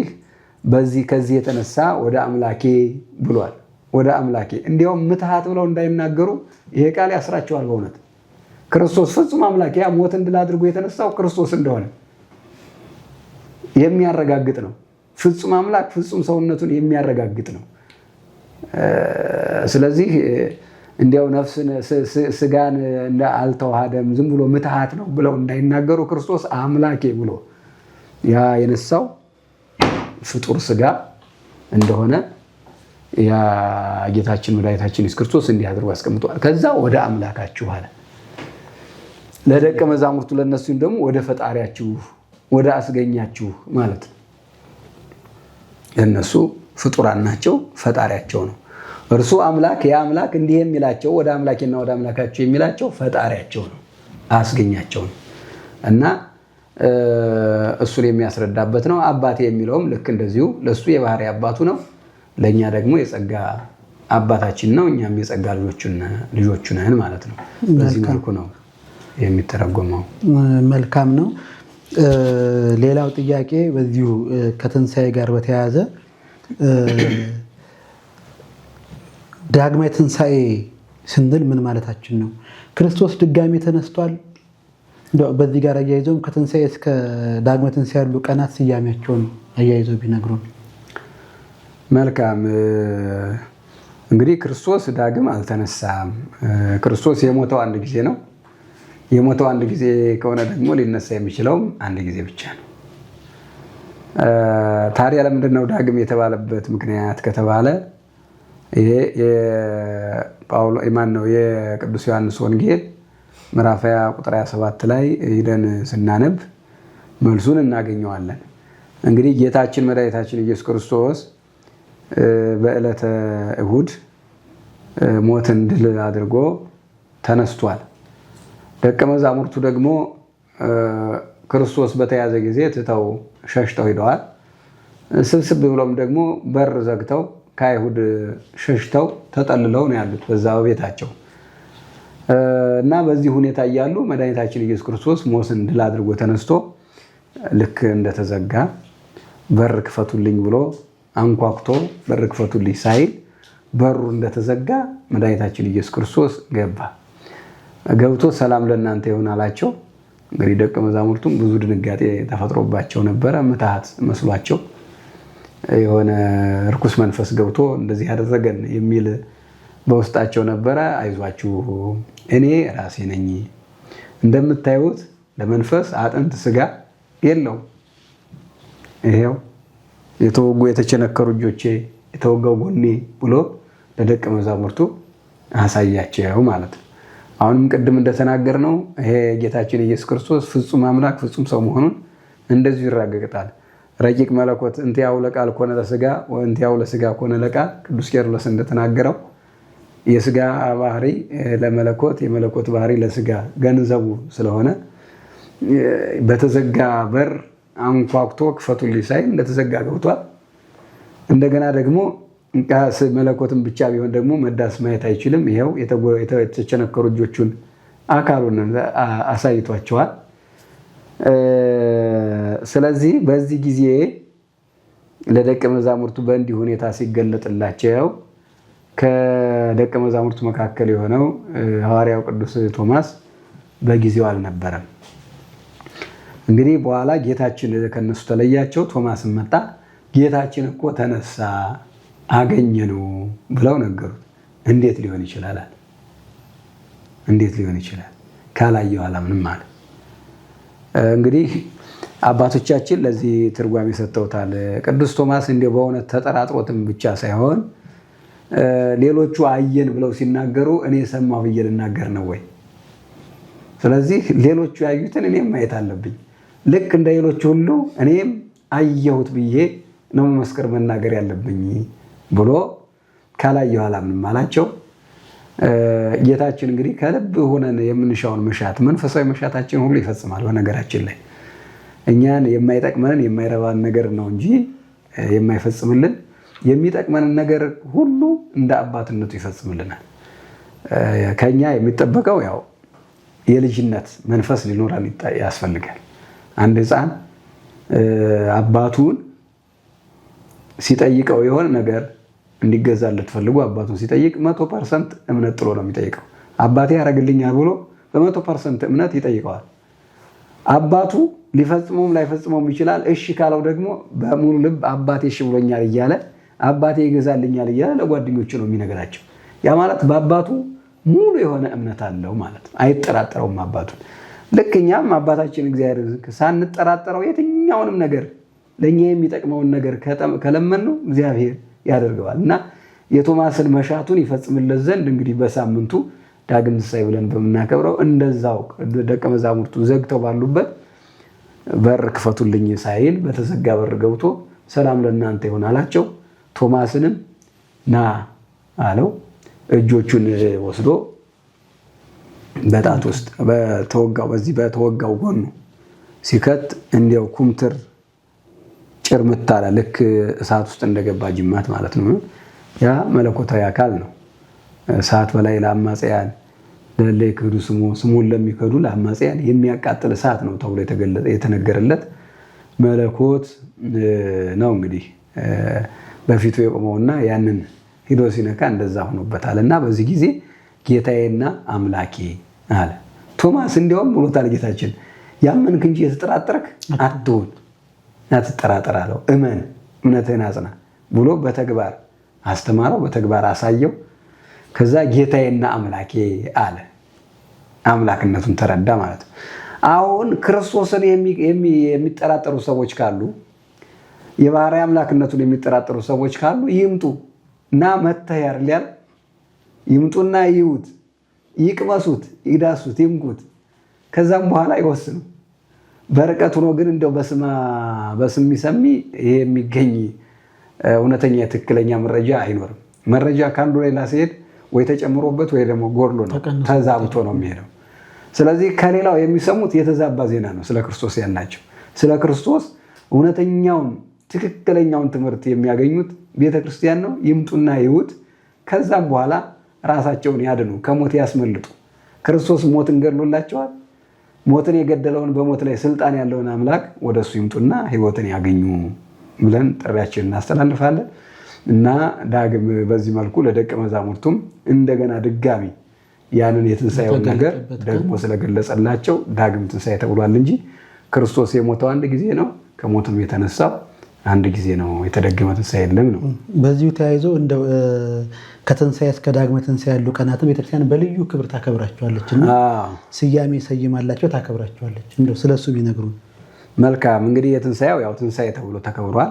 በዚህ ከዚህ የተነሳ ወደ አምላኬ ብሏል። ወደ አምላኬ እንዲያውም ምትሃት ብለው እንዳይናገሩ ይሄ ቃል ያስራቸዋል። በእውነት ክርስቶስ ፍጹም አምላክ ያ ሞትን ድል አድርጎ የተነሳው ክርስቶስ እንደሆነ የሚያረጋግጥ ነው። ፍጹም አምላክ ፍጹም ሰውነቱን የሚያረጋግጥ ነው። ስለዚህ እንዲያው ነፍስን ስጋን አልተዋሃደም ዝም ብሎ ምትሃት ነው ብለው እንዳይናገሩ ክርስቶስ አምላኬ ብሎ ያ የነሳው ፍጡር ስጋ እንደሆነ ያ ጌታችን መድኃኒታችን ኢየሱስ ክርስቶስ እንዲህ አድርጎ አስቀምጧል። ከዛ ወደ አምላካችሁ አለ ለደቀ መዛሙርቱ፣ ለእነሱም ደግሞ ወደ ፈጣሪያችሁ ወደ አስገኛችሁ ማለት ነው። ለእነሱ ፍጡራን ናቸው፣ ፈጣሪያቸው ነው እርሱ አምላክ። ያ አምላክ እንዲህ የሚላቸው ወደ አምላኬና ወደ አምላካችሁ የሚላቸው ፈጣሪያቸው ነው፣ አስገኛቸው ነው እና እሱን የሚያስረዳበት ነው። አባቴ የሚለውም ልክ እንደዚሁ ለእሱ የባህሪ አባቱ ነው፣ ለእኛ ደግሞ የጸጋ አባታችን ነው። እኛም የጸጋ ልጆቹ ነን ማለት ነው። በዚህ መልኩ ነው የሚተረጎመው። መልካም ነው። ሌላው ጥያቄ በዚሁ ከትንሣኤ ጋር በተያያዘ ዳግማይ ትንሣኤ ስንል ምን ማለታችን ነው? ክርስቶስ ድጋሚ ተነስቷል? በዚህ ጋር አያይዘውም ከትንሣኤ እስከ ዳግማይ ትንሣኤ ያሉ ቀናት ስያሜያቸውን አያይዘው ቢነግሩን። መልካም። እንግዲህ ክርስቶስ ዳግም አልተነሳም። ክርስቶስ የሞተው አንድ ጊዜ ነው። የሞተው አንድ ጊዜ ከሆነ ደግሞ ሊነሳ የሚችለውም አንድ ጊዜ ብቻ ነው። ታዲያ ለምንድን ነው ዳግም የተባለበት ምክንያት ከተባለ ይሄ የማን ነው? የቅዱስ ዮሐንስ ወንጌል ምዕራፍ 20 ቁጥር 27 ላይ ሂደን ስናነብ መልሱን እናገኘዋለን። እንግዲህ ጌታችን መድኃኒታችን ኢየሱስ ክርስቶስ በዕለተ እሁድ ሞትን ድል አድርጎ ተነስቷል። ደቀ መዛሙርቱ ደግሞ ክርስቶስ በተያዘ ጊዜ ትተው ሸሽተው ሂደዋል። ስብስብ ብሎም ደግሞ በር ዘግተው ከአይሁድ ሸሽተው ተጠልለው ነው ያሉት በዛ በቤታቸው እና በዚህ ሁኔታ እያሉ መድኃኒታችን ኢየሱስ ክርስቶስ ሞትን ድል አድርጎ ተነስቶ ልክ እንደተዘጋ በር ክፈቱልኝ ብሎ አንኳኩቶ በር ክፈቱልኝ ሳይል በሩ እንደተዘጋ መድኃኒታችን ኢየሱስ ክርስቶስ ገባ። ገብቶ ሰላም ለእናንተ ይሁን አላቸው። እንግዲህ ደቀ መዛሙርቱም ብዙ ድንጋጤ ተፈጥሮባቸው ነበረ። ምትሃት መስሏቸው የሆነ ርኩስ መንፈስ ገብቶ እንደዚህ ያደረገን የሚል በውስጣቸው ነበረ። አይዟችሁ እኔ ራሴ ነኝ፣ እንደምታዩት ለመንፈስ አጥንት ስጋ የለውም። ይሄው የተወጉ የተቸነከሩ እጆቼ፣ የተወጋው ጎኔ ብሎ ለደቀ መዛሙርቱ አሳያቸው ማለት ነው። አሁንም ቅድም እንደተናገርነው ይሄ ጌታችን ኢየሱስ ክርስቶስ ፍጹም አምላክ ፍጹም ሰው መሆኑን እንደዚሁ ይረጋግጣል። ረቂቅ መለኮት እንቲአሁ ለቃል ኮነ ለስጋ ወእንቲአሁ ለስጋ ኮነ ለቃል፣ ቅዱስ ቄርሎስ እንደተናገረው የስጋ ባህሪ ለመለኮት የመለኮት ባህሪ ለስጋ ገንዘቡ ስለሆነ በተዘጋ በር አንኳኩቶ ክፈቱልኝ ሳይል እንደተዘጋ ገብቷል። እንደገና ደግሞ መለኮትን ብቻ ቢሆን ደግሞ መዳስ ማየት አይችልም። ይኸው የተቸነከሩ እጆቹን አካሉን አሳይቷቸዋል። ስለዚህ በዚህ ጊዜ ለደቀ መዛሙርቱ በእንዲህ ሁኔታ ሲገለጥላቸው ከደቀ መዛሙርቱ መካከል የሆነው ሐዋርያው ቅዱስ ቶማስ በጊዜው አልነበረም። እንግዲህ በኋላ ጌታችን ከነሱ ተለያቸው፣ ቶማስን መጣ። ጌታችን እኮ ተነሳ አገኘነው ብለው ነገሩት። እንዴት ሊሆን ይችላል አለ። እንዴት ሊሆን ይችላል? ካላየሁ አላምንም አለ። እንግዲህ አባቶቻችን ለዚህ ትርጓሜ ሰጥተውታል። ቅዱስ ቶማስ እንዲያው በእውነት ተጠራጥሮትም ብቻ ሳይሆን ሌሎቹ አየን ብለው ሲናገሩ እኔ ሰማሁ ብዬ ልናገር ነው ወይ? ስለዚህ ሌሎቹ ያዩትን እኔም ማየት አለብኝ። ልክ እንደ ሌሎቹ ሁሉ እኔም አየሁት ብዬ ነው መመስከር መናገር ያለብኝ ብሎ ካላየሁ አላምንም አላቸው። ጌታችን እንግዲህ ከልብ ሆነን የምንሻውን መሻት መንፈሳዊ መሻታችን ሁሉ ይፈጽማል። በነገራችን ላይ እኛን የማይጠቅመንን የማይረባን ነገር ነው እንጂ የማይፈጽምልን የሚጠቅመንን ነገር ሁሉ እንደ አባትነቱ ይፈጽምልናል። ከኛ የሚጠበቀው ያው የልጅነት መንፈስ ሊኖረን ያስፈልጋል። አንድ ሕፃን አባቱን ሲጠይቀው የሆነ ነገር እንዲገዛለት ፈልጎ አባቱን ሲጠይቅ 100% እምነት ጥሎ ነው የሚጠይቀው። አባቴ ያደርግልኛል ብሎ በ100% እምነት ይጠይቀዋል። አባቱ ሊፈጽመውም ላይፈጽመውም ይችላል። እሺ ካለው ደግሞ በሙሉ ልብ አባቴ እሺ ብሎኛል እያለ አባቴ ይገዛልኛል እያለ ለጓደኞቹ ነው የሚነግራቸው። ያ ማለት በአባቱ ሙሉ የሆነ እምነት አለው ማለት ነው። አይጠራጠረውም አባቱን። ልክ እኛም አባታችን እግዚአብሔር ሳንጠራጠረው የትኛውንም ነገር ለእኛ የሚጠቅመውን ነገር ከለመነው እግዚአብሔር ያደርገዋል። እና የቶማስን መሻቱን ይፈጽምለት ዘንድ እንግዲህ በሳምንቱ ዳግም ትንሣኤ ብለን በምናከብረው እንደዛው ደቀ መዛሙርቱ ዘግተው ባሉበት በር ክፈቱልኝ ሳይል በተዘጋ በር ገብቶ ሰላም ለእናንተ ይሁን አላቸው። ቶማስንም ና አለው። እጆቹን ወስዶ በጣት ውስጥ በተወጋው በዚህ በተወጋው ጎኑ ሲከት እንዲያው ኩምትር ጭርምት አለ። ልክ እሳት ውስጥ እንደገባ ጅማት ማለት ነው። ያ መለኮታዊ አካል ነው። እሳት በላይ ለአማጽያን ለእለ ይክህዱ ስሙ ስሙን ለሚከዱ ለአማጽያን የሚያቃጥል እሳት ነው ተብሎ የተገለጠ የተነገረለት መለኮት ነው። እንግዲህ በፊቱ የቆመውና ያንን ሂዶ ሲነካ እንደዛ ሆኖበታል። እና በዚህ ጊዜ ጌታዬና አምላኬ አለ። ቶማስ እንዲያውም ብሎታል ጌታችን፣ ያመንክ እንጂ የተጠራጠርክ አትሁን፣ አትጠራጠር አለው። እመን፣ እምነትህን አጽና ብሎ በተግባር አስተማረው፣ በተግባር አሳየው። ከዛ ጌታዬና አምላኬ አለ። አምላክነቱን ተረዳ ማለት ነው። አሁን ክርስቶስን የሚጠራጠሩ ሰዎች ካሉ፣ የባህርይ አምላክነቱን የሚጠራጠሩ ሰዎች ካሉ ይምጡ እና መተህ ያርሊያል ይምጡና ይዩት፣ ይቅመሱት፣ ይዳሱት፣ ይንኩት። ከዛም በኋላ ይወስኑ። በርቀት ሆኖ ግን እንደው በስም የሚሰሚ ይሄ የሚገኝ እውነተኛ የትክክለኛ መረጃ አይኖርም። መረጃ ከአንዱ ሌላ ሲሄድ ወይ ተጨምሮበት ወይ ደግሞ ጎድሎ ነው ተዛብቶ ነው የሚሄደው። ስለዚህ ከሌላው የሚሰሙት የተዛባ ዜና ነው ስለ ክርስቶስ ያላቸው። ስለ ክርስቶስ እውነተኛውን ትክክለኛውን ትምህርት የሚያገኙት ቤተክርስቲያን ነው። ይምጡና ይዩት። ከዛም በኋላ ራሳቸውን ያድኑ፣ ከሞት ያስመልጡ። ክርስቶስ ሞትን ገድሎላቸዋል። ሞትን የገደለውን በሞት ላይ ስልጣን ያለውን አምላክ ወደሱ ይምጡና ሕይወትን ያገኙ ብለን ጥሪያችንን እናስተላልፋለን። እና ዳግም በዚህ መልኩ ለደቀ መዛሙርቱም እንደገና ድጋሚ ያንን የትንሣኤውን ነገር ደግሞ ስለገለጸላቸው ዳግም ትንሣኤ ተብሏል እንጂ ክርስቶስ የሞተው አንድ ጊዜ ነው። ከሞትም የተነሳው አንድ ጊዜ ነው። የተደገመ ትንሣኤ የለም ነው። በዚሁ ተያይዞ እንደው ከትንሣኤ እስከ ዳግመ ትንሣኤ ያሉ ቀናትን ቤተክርስቲያን በልዩ ክብር ታከብራቸዋለች እና ስያሜ ሰይማላቸው ታከብራቸዋለች። እንደው ስለሱ ቢነግሩን። መልካም እንግዲህ የትንሣኤው ያው ትንሣኤ ተብሎ ተከብሯል።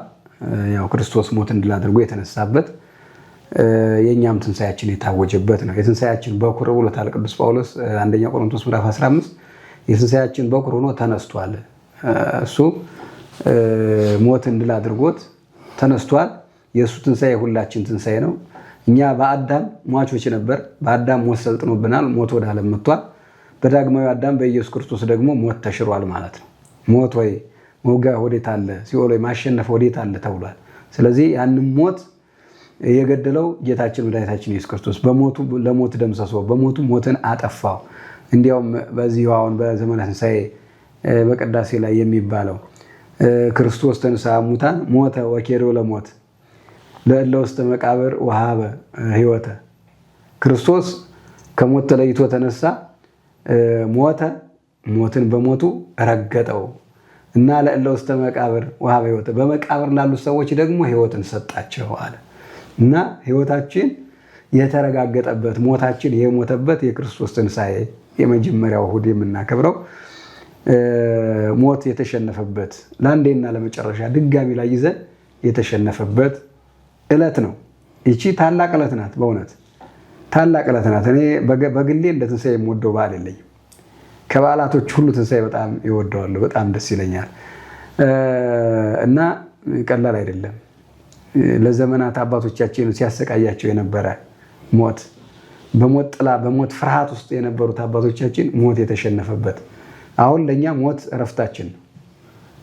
ያው ክርስቶስ ሞትን ድል አድርጎ የተነሳበት የእኛም ትንሣኤያችን የታወጀበት ነው። የትንሣኤያችን በኩር ብሎታል ቅዱስ ጳውሎስ አንደኛ ቆሮንቶስ ምዕራፍ 15 የትንሣኤያችን በኩር ሆኖ ተነስቷል። እሱ ሞትን ድል አድርጎት ተነስቷል። የእሱ ትንሣኤ ሁላችን ትንሣኤ ነው። እኛ በአዳም ሟቾች ነበር። በአዳም ሞት ሰልጥኖብናል። ሞት ወደ ዓለም መጥቷል። በዳግማዊ አዳም በኢየሱስ ክርስቶስ ደግሞ ሞት ተሽሯል ማለት ነው። ሞት ወይ መውጊያ ወዴት አለ? ሲኦል ወይ ማሸነፍ ወዴት አለ ተብሏል። ስለዚህ ያንን ሞት የገደለው ጌታችን መድኃኒታችን ኢየሱስ ክርስቶስ በሞቱ ለሞት ደምሰሶ በሞቱ ሞትን አጠፋው። እንዲያውም በዚህ አሁን በዘመነ ትንሣኤ በቅዳሴ ላይ የሚባለው ክርስቶስ ተንሥአ እሙታን ሞተ ወኬዶ ለሞት ለእለ ውስተ መቃብር ወሃበ ሕይወተ። ክርስቶስ ከሞት ተለይቶ ተነሳ፣ ሞተ፣ ሞትን በሞቱ ረገጠው እና ለእለ ውስተ መቃብር ወሃበ ሕይወተ፣ በመቃብር ላሉት ሰዎች ደግሞ ሕይወትን ሰጣቸው አለ። እና ሕይወታችን የተረጋገጠበት ሞታችን የሞተበት የክርስቶስ ትንሣኤ የመጀመሪያው እሑድ የምናከብረው ሞት የተሸነፈበት ለአንዴና ለመጨረሻ ድጋሚ ላይ ይዘን የተሸነፈበት ዕለት ነው። ይቺ ታላቅ ዕለት ናት። በእውነት ታላቅ ዕለት ናት። እኔ በግሌ እንደ ትንሣኤ የምወደው በዓል የለኝም። ከበዓላቶች ሁሉ ትንሣኤ በጣም ይወደዋለሁ። በጣም ደስ ይለኛል እና ቀላል አይደለም። ለዘመናት አባቶቻችን ሲያሰቃያቸው የነበረ ሞት፣ በሞት ጥላ በሞት ፍርሃት ውስጥ የነበሩት አባቶቻችን ሞት የተሸነፈበት፣ አሁን ለእኛ ሞት እረፍታችን ነው።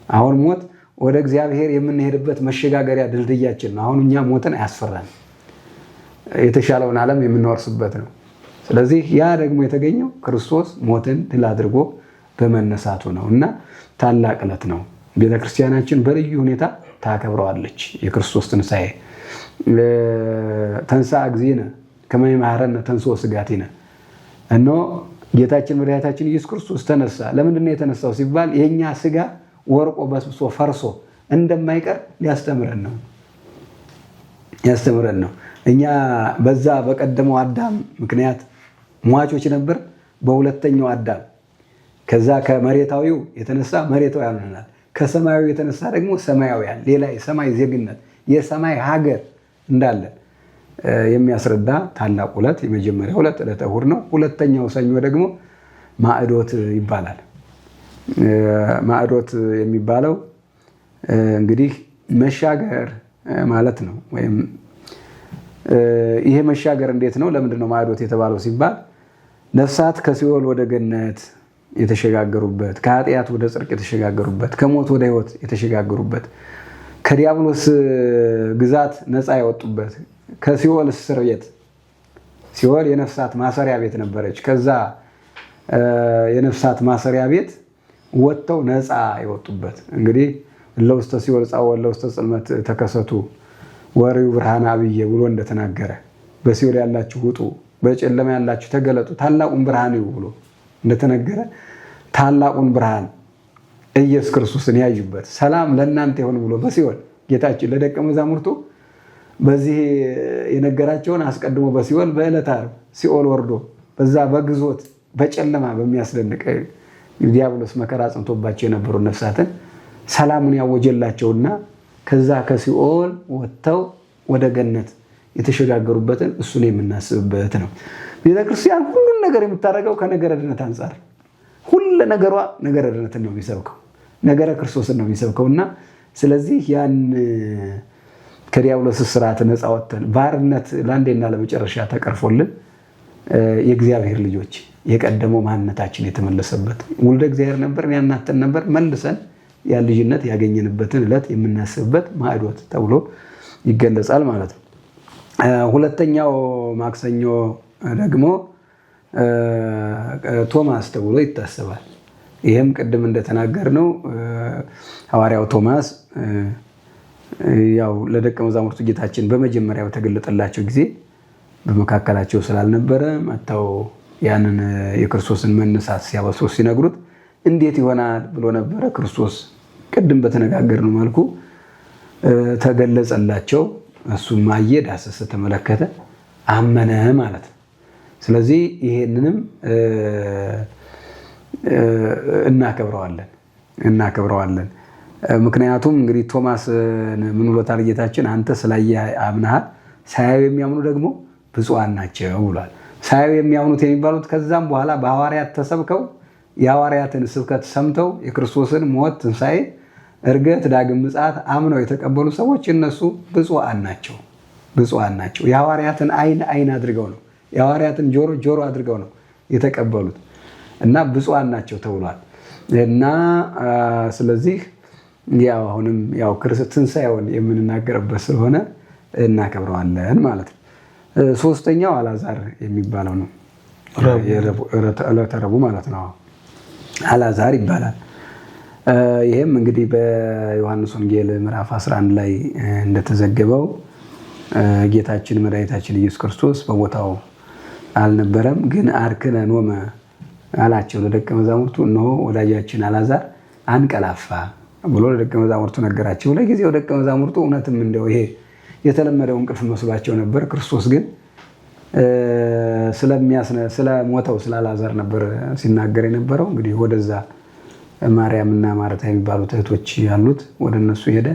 አሁን ሞት ወደ እግዚአብሔር የምንሄድበት መሸጋገሪያ ድልድያችን ነው። አሁን እኛ ሞትን አያስፈራን፣ የተሻለውን ዓለም የምንወርስበት ነው። ስለዚህ ያ ደግሞ የተገኘው ክርስቶስ ሞትን ድል አድርጎ በመነሳቱ ነው እና ታላቅ ዕለት ነው። ቤተክርስቲያናችን በልዩ ሁኔታ ታከብረዋለች። የክርስቶስ ትንሣኤ ተንሥአ እግዚእነ ከመ ይምሐረነ ተንሥኦ ሥጋቲነ። እነሆ ጌታችን መድኃኒታችን ኢየሱስ ክርስቶስ ተነሳ። ለምንድን ነው የተነሳው ሲባል የእኛ ስጋ ወርቆ በስብሶ ፈርሶ እንደማይቀር ሊያስተምረን ነው ያስተምረን ነው። እኛ በዛ በቀደመው አዳም ምክንያት ሟቾች ነበር። በሁለተኛው አዳም ከዛ ከመሬታዊው የተነሳ መሬታዊ ሆነናል። ከሰማያዊ የተነሳ ደግሞ ሰማያውያን ሌላ የሰማይ ዜግነት የሰማይ ሀገር እንዳለ የሚያስረዳ ታላቅ ዕለት የመጀመሪያው ዕለት ዕለተ እሑድ ነው። ሁለተኛው ሰኞ ደግሞ ማዕዶት ይባላል። ማዕዶት የሚባለው እንግዲህ መሻገር ማለት ነው። ወይም ይሄ መሻገር እንዴት ነው? ለምንድን ነው ማዕዶት የተባለው ሲባል ነፍሳት ከሲኦል ወደ ገነት የተሸጋገሩበት፣ ከኃጢአት ወደ ጽድቅ የተሸጋገሩበት፣ ከሞት ወደ ሕይወት የተሸጋገሩበት፣ ከዲያብሎስ ግዛት ነፃ የወጡበት፣ ከሲኦል እስር ቤት፣ ሲኦል የነፍሳት ማሰሪያ ቤት ነበረች። ከዛ የነፍሳት ማሰሪያ ቤት ወጥተው ነፃ የወጡበት እንግዲህ ለውስተ ሲኦል ጻኡ ለውስተ ጽልመት ተከሰቱ ወሬው ብርሃን አብየ ብሎ እንደተናገረ በሲኦል ያላችሁ ውጡ፣ በጨለማ ያላችሁ ተገለጡ፣ ታላቁን ብርሃን እዩ ብሎ እንደተነገረ ታላቁን ብርሃን ኢየሱስ ክርስቶስን ያዩበት ሰላም ለእናንተ ይሁን ብሎ በሲኦል ጌታችን ለደቀ መዛሙርቱ በዚህ የነገራቸውን አስቀድሞ በሲኦል በዕለተ ዓርብ ሲኦል ወርዶ በዛ በግዞት በጨለማ በሚያስደንቅ ዲያብሎስ መከራ አጽንቶባቸው የነበሩ ነፍሳትን ሰላሙን ያወጀላቸውና ከዛ ከሲኦል ወጥተው ወደ ገነት የተሸጋገሩበትን እሱን የምናስብበት ነው። ቤተክርስቲያን ሁሉን ነገር የምታደርገው ከነገረ ድነት አንጻር ሁሉ ነገሯ ነገረ ድነትን ነው የሚሰብከው፣ ነገረ ክርስቶስን ነው የሚሰብከው። እና ስለዚህ ያን ከዲያብሎስ ስርዓት ነፃ ወጥተን ባርነት ለአንዴና ለመጨረሻ ተቀርፎልን የእግዚአብሔር ልጆች የቀደመው ማንነታችን የተመለሰበት ውልደ እግዚአብሔር ነበር ያናተን ነበር መልሰን ያን ልጅነት ያገኘንበትን ዕለት የምናስብበት ማዕዶት ተብሎ ይገለጻል ማለት ነው። ሁለተኛው ማክሰኞ ደግሞ ቶማስ ተብሎ ይታሰባል። ይህም ቅድም እንደተናገርነው ሐዋርያው ቶማስ ያው ለደቀ መዛሙርቱ ጌታችን በመጀመሪያ በተገለጠላቸው ጊዜ በመካከላቸው ስላልነበረ መጥተው ያንን የክርስቶስን መነሳት ሲያበስሩት ሲነግሩት እንዴት ይሆናል ብሎ ነበረ። ክርስቶስ ቅድም በተነጋገርነው መልኩ ተገለጸላቸው። እሱም አየ፣ ዳሰሰ፣ ተመለከተ፣ አመነ ማለት ነው። ስለዚህ ይሄንንም እናከብረዋለን እናከብረዋለን። ምክንያቱም እንግዲህ ቶማስ ምን ብሎታል ጌታችን? አንተ ስላየህ አምነሃል፣ ሳያዩ የሚያምኑ ደግሞ ብፁዓን ናቸው ብሏል። ሳያዩ የሚያምኑት የሚባሉት ከዛም በኋላ በሐዋርያት ተሰብከው የሐዋርያትን ስብከት ሰምተው የክርስቶስን ሞት፣ ትንሣኤ፣ ዕርገት፣ ዳግም ምጽአት አምነው የተቀበሉ ሰዎች እነሱ ብፁዓን ናቸው። ብፁዓን ናቸው። የሐዋርያትን ዓይን ዓይን አድርገው ነው፣ የሐዋርያትን ጆሮ ጆሮ አድርገው ነው የተቀበሉት እና ብፁዓን ናቸው ተብሏል። እና ስለዚህ ያው አሁንም ያው ትንሣኤውን የምንናገርበት ስለሆነ እናከብረዋለን ማለት ነው። ሶስተኛው አልዓዛር የሚባለው ነው። ዕለተ ረቡዕ ማለት ነው። አልዓዛር ይባላል። ይህም እንግዲህ በዮሐንስ ወንጌል ምዕራፍ 11 ላይ እንደተዘገበው ጌታችን መድኃኒታችን ኢየሱስ ክርስቶስ በቦታው አልነበረም። ግን አርክነ ኖመ አላቸው ለደቀ መዛሙርቱ፣ እነሆ ወዳጃችን አልዓዛር አንቀላፋ ብሎ ለደቀ መዛሙርቱ ነገራቸው። ለጊዜው ደቀ መዛሙርቱ እውነትም እንደው ይሄ የተለመደው እንቅልፍ መስሏቸው ነበር። ክርስቶስ ግን ስለሞተው ስለ አልዓዛር ነበር ሲናገር የነበረው። እንግዲህ ወደዛ ማርያምና ማርታ የሚባሉት እህቶች ያሉት ወደ እነሱ ሄደ።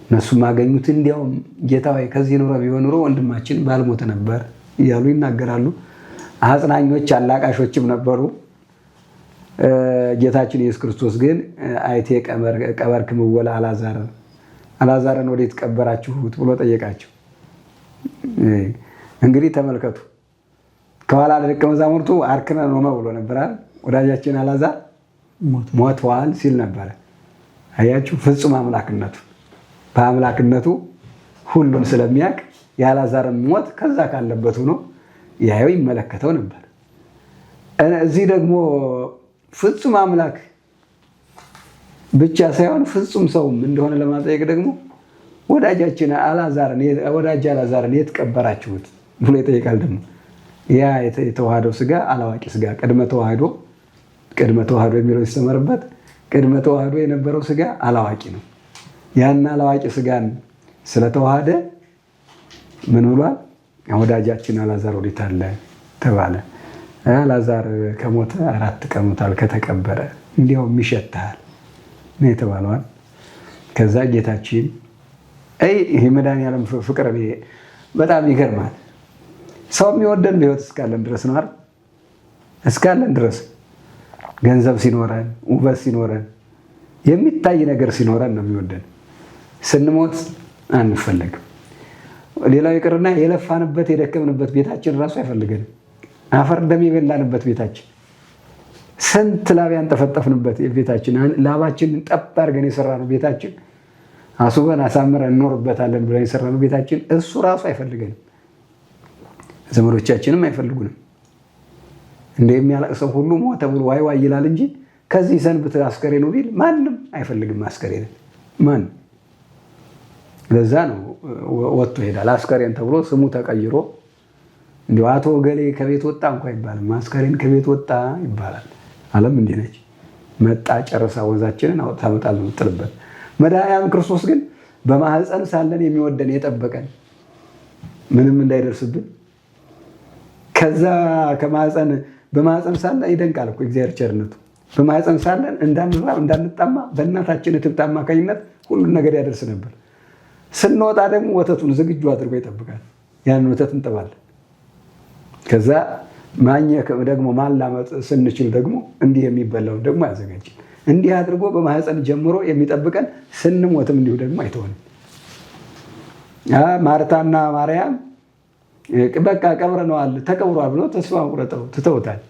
እነሱም አገኙት። እንዲያውም ጌታ ሆይ ከዚህ ኑሮ ቢሆን ኑሮ ወንድማችን ባልሞተ ነበር እያሉ ይናገራሉ። አጽናኞች አላቃሾችም ነበሩ። ጌታችን ኢየሱስ ክርስቶስ ግን አይቴ ቀበርክምዎ ለአልዓዛር፣ አልዓዛርን ወዴት ቀበራችሁት ብሎ ጠየቃቸው። እንግዲህ ተመልከቱ፣ ከኋላ ለደቀ መዛሙርቱ አርክነ ኖመ ብሎ ነበራል። ወዳጃችን አልዓዛር ሞተዋል ሲል ነበረ። አያችሁ፣ ፍጹም አምላክነቱ በአምላክነቱ ሁሉን ስለሚያውቅ የአልዓዛርን ሞት ከዛ ካለበት ሆኖ ያየው ይመለከተው ነበር። እዚህ ደግሞ ፍጹም አምላክ ብቻ ሳይሆን ፍጹም ሰውም እንደሆነ ለማጠየቅ ደግሞ ወዳጃችን አልዓዛርን ወዳጅ አልዓዛርን የት ቀበራችሁት ብሎ ይጠይቃል። ደግሞ ያ የተዋህደው ስጋ አላዋቂ ስጋ ቅድመ ተዋህዶ ቅድመ ተዋህዶ የሚለው ሲሰመርበት ቅድመ ተዋህዶ የነበረው ስጋ አላዋቂ ነው። ያን አላዋቂ ስጋን ስለተዋህደ ምን ብሏል? ወዳጃችን አልዓዛር ወዴት አለ ተባለ። አልዓዛር ከሞተ 4 ቀኖታል ከተቀበረ፣ እንዲያውም ይሸትሃል። ነው የተባለዋል። ከዛ ጌታችን ይሄ መድኃኒዓለም ፍቅር በጣም ይገርማል። ሰው የሚወደን በሕይወት እስካለን ድረስ ነው አይደል? እስካለን ድረስ ገንዘብ ሲኖረን፣ ውበት ሲኖረን፣ የሚታይ ነገር ሲኖረን ነው የሚወደን። ስንሞት አንፈለግም። ሌላው ይቅርና የለፋንበት የደከምንበት ቤታችን ራሱ አይፈልገንም። አፈር ደም የበላንበት ቤታችን፣ ስንት ላብ ያንጠፈጠፍንበት ቤታችን፣ ላባችንን ጠብ አድርገን የሰራነው ቤታችን፣ አስውበን አሳምረን እንኖርበታለን ብለን የሰራነው ቤታችን እሱ ራሱ አይፈልገንም። ዘመዶቻችንም አይፈልጉንም። እንደ የሚያለቅሰው ሁሉ ሞተ ብሎ ዋይ ዋይ ይላል እንጂ ከዚህ ሰንብት አስከሬኑ ቢል ማንም አይፈልግም። አስከሬንን ማን ለዛ ነው ወጥቶ ይሄዳል። አስከሬን ተብሎ ስሙ ተቀይሮ እንዲሁ አቶ ገሌ ከቤት ወጣ እንኳ አይባልም። አስከሬን ከቤት ወጣ ይባላል። ዓለም እንዲህ ነች። መጣ ጨርሳ ወዛችንን አውጥታ መጣል ነው የምጥልበት። መድኃኒዓለም ክርስቶስ ግን በማህፀን ሳለን የሚወደን የጠበቀን ምንም እንዳይደርስብን ከዛ ከማህፀን በማህፀን ሳለ ይደንቃል እኮ እግዚአብሔር ቸርነቱ። በማህፀን ሳለን እንዳንራብ እንዳንጠማ በእናታችን እትብት አማካኝነት ሁሉን ነገር ያደርስ ነበር። ስንወጣ ደግሞ ወተቱን ዝግጁ አድርጎ ይጠብቃል። ያንን ወተት እንጥባለን። ከዛ ማኘክ ደግሞ ማላመጥ ስንችል ደግሞ እንዲህ የሚበላውን ደግሞ ያዘጋጃል። እንዲህ አድርጎ በማህፀን ጀምሮ የሚጠብቀን ስንሞትም እንዲሁ ደግሞ አይተወንም። ማርታና ማርያም በቃ ቀብረነዋል ተቀብሯል ብሎ ተስፋ ቆርጠው ትተውታል።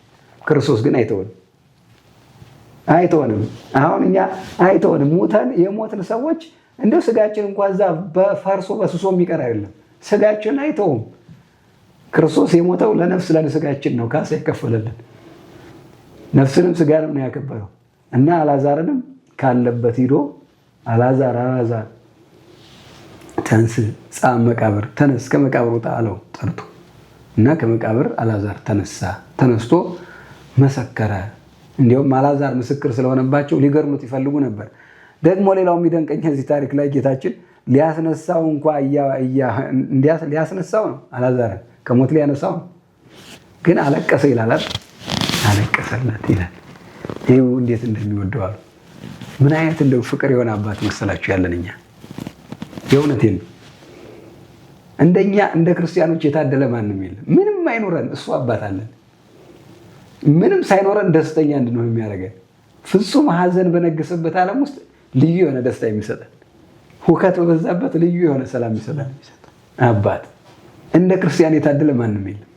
ክርስቶስ ግን አይተወንም አይተወንም። አሁን እኛ አይተወንም። ሙተን የሞትን ሰዎች እንደው ስጋችን እንኳ እዛ በፈርሶ በስሶ የሚቀር አይደለም። ስጋችን አይተውም። ክርስቶስ የሞተው ለነፍስ ለስጋችን ነው ካሳ የከፈለልን። ነፍስንም ስጋንም ነው ያከበረው እና አላዛርንም ካለበት ሂዶ አላዛር አላዛር ተንስ ጻም መቃብር ተነስ ከመቃብር ውጣ አለው ጠርቶ እና ከመቃብር አላዛር ተነሳ። ተነስቶ መሰከረ። እንዲያውም አላዛር ምስክር ስለሆነባቸው ሊገርሙት ይፈልጉ ነበር። ደግሞ ሌላው የሚደንቀኝ እዚህ ታሪክ ላይ ጌታችን ሊያስነሳው እንኳ ሊያስነሳው ነው አላዛርን ከሞት ሊያነሳው ነው። ግን አለቀሰ ይላል። አለቀሰለት ይላል። ይኸው እንዴት እንደሚወደው አሉ። ምን አይነት እንደው ፍቅር የሆነ አባት መሰላችሁ ያለን እኛ። የእውነቴን ነው። እንደኛ እንደ ክርስቲያኖች የታደለ ማንም የለም። ምንም አይኖረን እሱ አባት አለን። ምንም ሳይኖረን ደስተኛ እንድንሆን የሚያደርገን ፍጹም ሐዘን በነገሰበት ዓለም ውስጥ ልዩ የሆነ ደስታ የሚሰጠን፣ ሁከት በበዛበት ልዩ የሆነ ሰላም የሚሰጠን አባት። እንደ ክርስቲያን የታደለ ማንም የለም።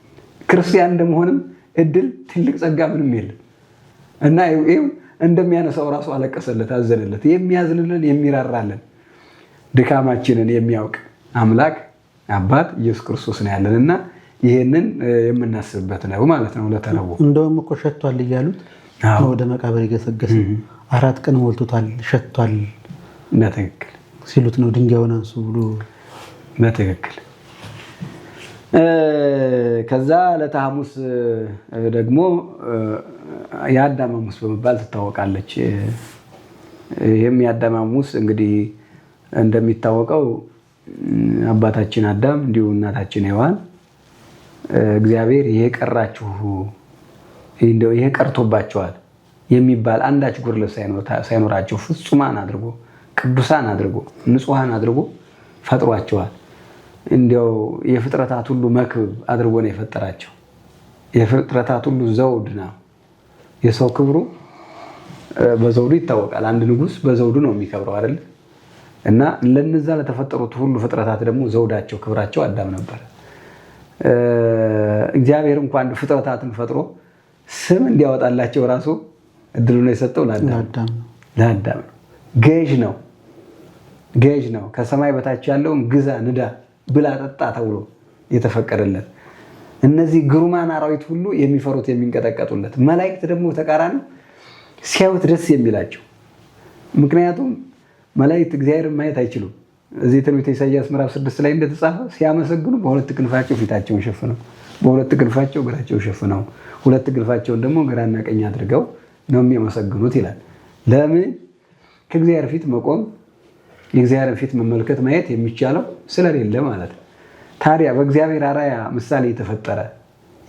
ክርስቲያን እንደመሆንም እድል ትልቅ ጸጋ ምንም የለም እና ይኸው እንደሚያነሳው ራሱ አለቀሰለት፣ አዘነለት። የሚያዝንልን የሚራራልን ድካማችንን የሚያውቅ አምላክ አባት ኢየሱስ ክርስቶስ ነው ያለን እና ይሄንን የምናስብበት ነው ማለት ነው። ለተረቡ እንደውም እኮ ሸቷል እያሉት ወደ መቃብር የገሰገሰ 4 ቀን ሞልቶታል ሸቷል በትክክል ሲሉት ነው ድንጋዩን አንሱ ብሎ በትክክል። ከዛ ዕለተ ሐሙስ ደግሞ የአዳም ሐሙስ በመባል ትታወቃለች። ይህም የአዳም ሐሙስ እንግዲህ እንደሚታወቀው አባታችን አዳም እንዲሁ እናታችን ሔዋን እግዚአብሔር ይሄ ቀራችሁ እንደው ይሄ ቀርቶባቸዋል የሚባል አንዳች ጉድለት ሳይኖራቸው ፍጹማን አድርጎ ቅዱሳን አድርጎ ንጹሃን አድርጎ ፈጥሯቸዋል። እንደው የፍጥረታት ሁሉ መክብብ አድርጎ ነው የፈጠራቸው። የፍጥረታት ሁሉ ዘውድ ነው። የሰው ክብሩ በዘውዱ ይታወቃል። አንድ ንጉስ በዘውዱ ነው የሚከብረው አይደል? እና ለነዛ ለተፈጠሩት ሁሉ ፍጥረታት ደግሞ ዘውዳቸው ክብራቸው አዳም ነበር። እግዚአብሔር እንኳን ፍጥረታትን ፈጥሮ ስም እንዲያወጣላቸው ራሱ እድሉን የሰጠው ለአዳም ነው። ገዥ ነው፣ ገዥ ነው። ከሰማይ በታች ያለውን ግዛ፣ ንዳ፣ ብላ፣ ጠጣ ተብሎ የተፈቀደለት እነዚህ ግሩማን አራዊት ሁሉ የሚፈሩት የሚንቀጠቀጡለት፣ መላእክት ደግሞ ተቃራኒ ሲያዩት ደስ የሚላቸው። ምክንያቱም መላእክት እግዚአብሔርን ማየት አይችሉም። እዚህ ትንቢተ ኢሳይያስ ምዕራፍ 6 ላይ እንደተጻፈ ሲያመሰግኑ በሁለት ክንፋቸው ፊታቸውን ሸፍነው፣ በሁለት ክንፋቸው እግራቸውን ሸፍነው፣ ሁለት ክንፋቸውን ደግሞ ግራና ቀኝ አድርገው ነው የሚያመሰግኑት ይላል። ለምን? ከእግዚአብሔር ፊት መቆም የእግዚአብሔርን ፊት መመልከት ማየት የሚቻለው ስለሌለ ማለት ነው። ታዲያ በእግዚአብሔር አርአያ ምሳሌ የተፈጠረ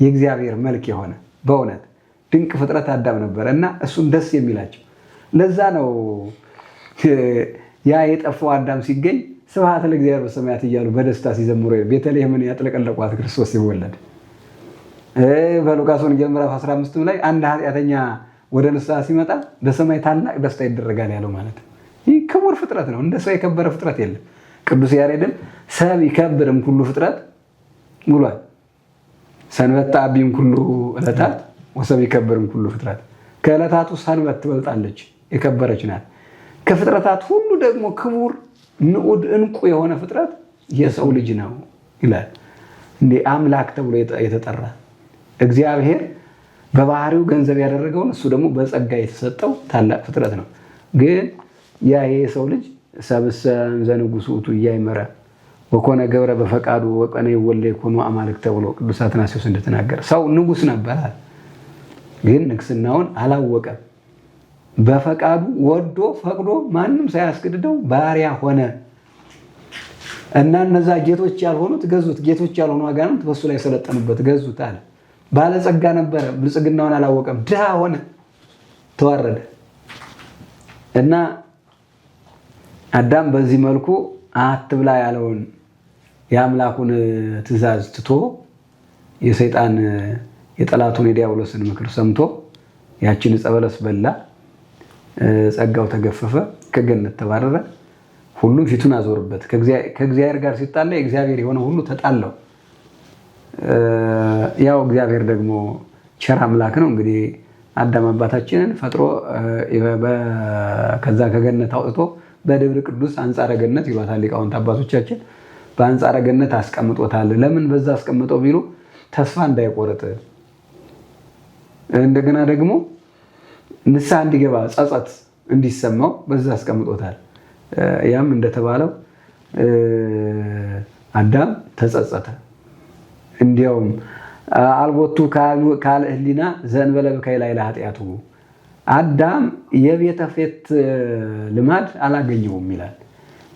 የእግዚአብሔር መልክ የሆነ በእውነት ድንቅ ፍጥረት አዳም ነበረ እና እሱን ደስ የሚላቸው ለዛ ነው። ያ የጠፋው አዳም ሲገኝ ስብሐት ለእግዚአብሔር በሰማያት እያሉ በደስታ ሲዘምሩ ቤተልሔምን ያጥለቀለቋት ክርስቶስ ሲወለድ። በሉቃስ ወንጌል ምዕራፍ 15 ላይ አንድ ኃጢአተኛ ወደ ንስሐ ሲመጣ በሰማይ ታላቅ ደስታ ይደረጋል ያለው ማለት ነው። ይህ ክቡር ፍጥረት ነው። እንደ ሰው የከበረ ፍጥረት የለም። ቅዱስ ያሬድም ሰብ ይከብር እምኩሉ ፍጥረት ብሏል። ሰንበት ተዐቢ እምኩሉ ዕለታት ወሰብ ይከብር እምኩሉ ፍጥረት። ከዕለታቱ ሰንበት ትበልጣለች፣ የከበረች ናት። ከፍጥረታት ሁሉ ደግሞ ክቡር ንዑድ እንቁ የሆነ ፍጥረት የሰው ልጅ ነው ይላል። እንዴ አምላክ ተብሎ የተጠራ እግዚአብሔር በባህሪው ገንዘብ ያደረገውን እሱ ደግሞ በጸጋ የተሰጠው ታላቅ ፍጥረት ነው። ግን ያ የሰው ልጅ ሰብእሰ እንዘ ንጉሡ ውእቱ ኢያእመረ ወኮነ ገብረ በፈቃዱ ወቀነ ይወለ ይኮኑ አማልክት ተብሎ ቅዱስ አትናቴዎስ እንደተናገረ ሰው ንጉስ ነበር፣ ግን ንግስናውን አላወቀም። በፈቃዱ ወዶ ፈቅዶ ማንም ሳያስገድደው ባሪያ ሆነ እና እነዛ ጌቶች ያልሆኑት ገዙት። ጌቶች ያልሆኑ አጋንንት በሱ ላይ ሰለጠኑበት፣ ገዙት አለ። ባለጸጋ ነበረ፣ ብልጽግናውን አላወቀም፣ ድሃ ሆነ፣ ተዋረደ። እና አዳም በዚህ መልኩ አትብላ ያለውን የአምላኩን ትእዛዝ ትቶ የሰይጣን የጠላቱን የዲያብሎስን ምክር ሰምቶ ያችን ዕፀ በለስ በላ። ጸጋው ተገፈፈ፣ ከገነት ተባረረ። ሁሉም ፊቱን አዞርበት። ከእግዚአብሔር ጋር ሲጣላ የእግዚአብሔር የሆነ ሁሉ ተጣላው። ያው እግዚአብሔር ደግሞ ቸር አምላክ ነው። እንግዲህ አዳም አባታችንን ፈጥሮ ከዛ ከገነት አውጥቶ በደብረ ቅዱስ አንጻረ ገነት ይሏታል ሊቃውንት አባቶቻችን። በአንጻረ ገነት አስቀምጦታል። ለምን በዛ አስቀምጠው ቢሉ ተስፋ እንዳይቆርጥ እንደገና ደግሞ ንስሐ እንዲገባ ጸጸት እንዲሰማው በዛ አስቀምጦታል። ያም እንደተባለው አዳም ተጸጸተ። እንዲያውም አልቦቱ ካልእ ህሊና ዘእንበለ ብካይ ላዕለ ኃጢአቱ፣ አዳም የቤተፌት ልማድ አላገኘውም ይላል።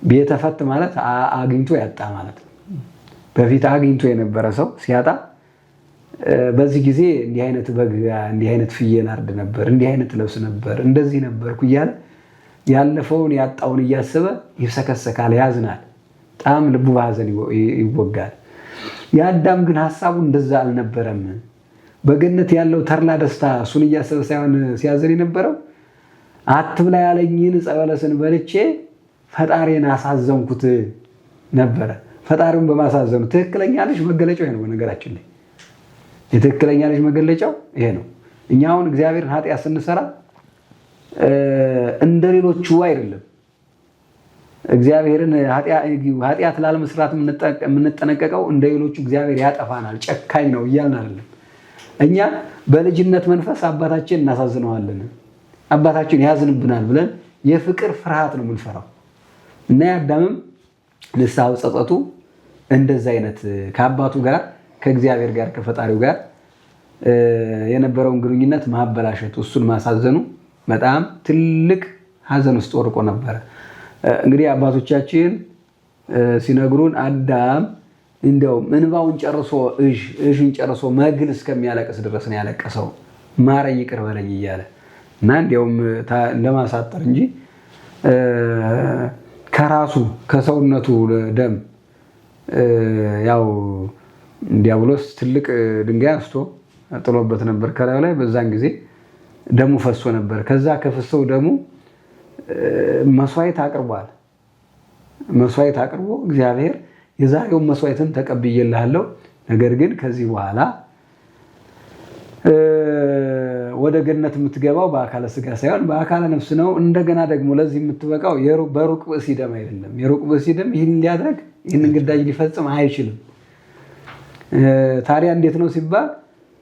ቤተፈት ማለት አግኝቶ ያጣ ማለት ነው። በፊት አግኝቶ የነበረ ሰው ሲያጣ በዚህ ጊዜ እንዲህ አይነት በግ፣ እንዲህ አይነት ፍየል አርድ ነበር፣ እንዲህ አይነት ለብስ ነበር፣ እንደዚህ ነበርኩ እያለ ያለፈውን ያጣውን እያሰበ ይብሰከሰካል፣ ያዝናል። በጣም ልቡ በሐዘን ይወጋል። የአዳም ግን ሀሳቡ እንደዛ አልነበረም። በገነት ያለው ተድላ ደስታ እሱን እያሰበ ሳይሆን ሲያዝን የነበረው አትብላ ያለኝን ዕፀ በለስን በልቼ ፈጣሪን አሳዘንኩት ነበረ። ፈጣሪውን በማሳዘኑ ትክክለኛ ልጅ መገለጫው ይሄ ነው። በነገራችን ላይ የትክክለኛ ልጅ መገለጫው ይሄ ነው። እኛ አሁን እግዚአብሔርን ኃጢአት ስንሰራ እንደ ሌሎቹ አይደለም። እግዚአብሔርን ኃጢአት ላለመስራት የምንጠነቀቀው እንደ ሌሎቹ እግዚአብሔር ያጠፋናል፣ ጨካኝ ነው እያልን አይደለም። እኛ በልጅነት መንፈስ አባታችን እናሳዝነዋለን፣ አባታችን ያዝንብናል ብለን የፍቅር ፍርሃት ነው የምንፈራው። እና የአዳምም ንስሐው ጸጸቱ እንደዛ አይነት ከአባቱ ጋር ከእግዚአብሔር ጋር ከፈጣሪው ጋር የነበረውን ግንኙነት ማበላሸቱ እሱን ማሳዘኑ በጣም ትልቅ ሐዘን ውስጥ ወርቆ ነበረ። እንግዲህ አባቶቻችን ሲነግሩን አዳም እንዲያውም እንባውን ጨርሶ እዥን ጨርሶ መግል እስከሚያለቅስ ድረስ ነው ያለቀሰው፣ ማረኝ ይቅር በለኝ እያለ እና እንዲያውም ለማሳጠር እንጂ ከራሱ ከሰውነቱ ደም ያው ዲያብሎስ ትልቅ ድንጋይ አንስቶ ጥሎበት ነበር ከላዩ ላይ። በዛን ጊዜ ደሙ ፈሶ ነበር። ከዛ ከፈሰው ደሙ መስዋዕት አቅርቧል። መስዋዕት አቅርቦ እግዚአብሔር የዛሬውን መስዋዕትን ተቀብዬልሃለሁ፣ ነገር ግን ከዚህ በኋላ ወደ ገነት የምትገባው በአካለ ስጋ ሳይሆን በአካለ ነፍስ ነው። እንደገና ደግሞ ለዚህ የምትበቃው በሩቅ ብእሲ ደም አይደለም። የሩቅ ብእሲ ደም ይህን ሊያደርግ ይህንን ግዳጅ ሊፈጽም አይችልም። ታዲያ እንዴት ነው ሲባል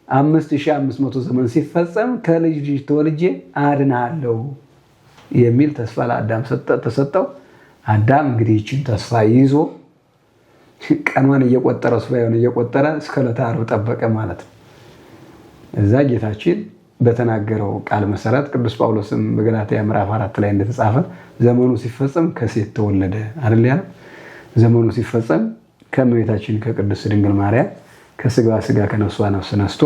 5500 ዘመን ሲፈጸም ከልጅ ልጅ ተወልጄ አድንሃለሁ የሚል ተስፋ ለአዳም ተሰጠው። አዳም እንግዲህ ይህችን ተስፋ ይዞ ቀኗን እየቆጠረ ሱባኤውን እየቆጠረ እስከ ዕለተ ዓርብ ጠበቀ ማለት ነው። እዛ ጌታችን በተናገረው ቃል መሰረት ቅዱስ ጳውሎስም በገላትያ ምዕራፍ 4 ላይ እንደተጻፈ ዘመኑ ሲፈጸም ከሴት ተወለደ አይደል ያለው። ዘመኑ ሲፈጸም ከእመቤታችን ከቅድስት ድንግል ማርያም ከስጋዋ ስጋ ከነፍሷ ነፍስ ነስቶ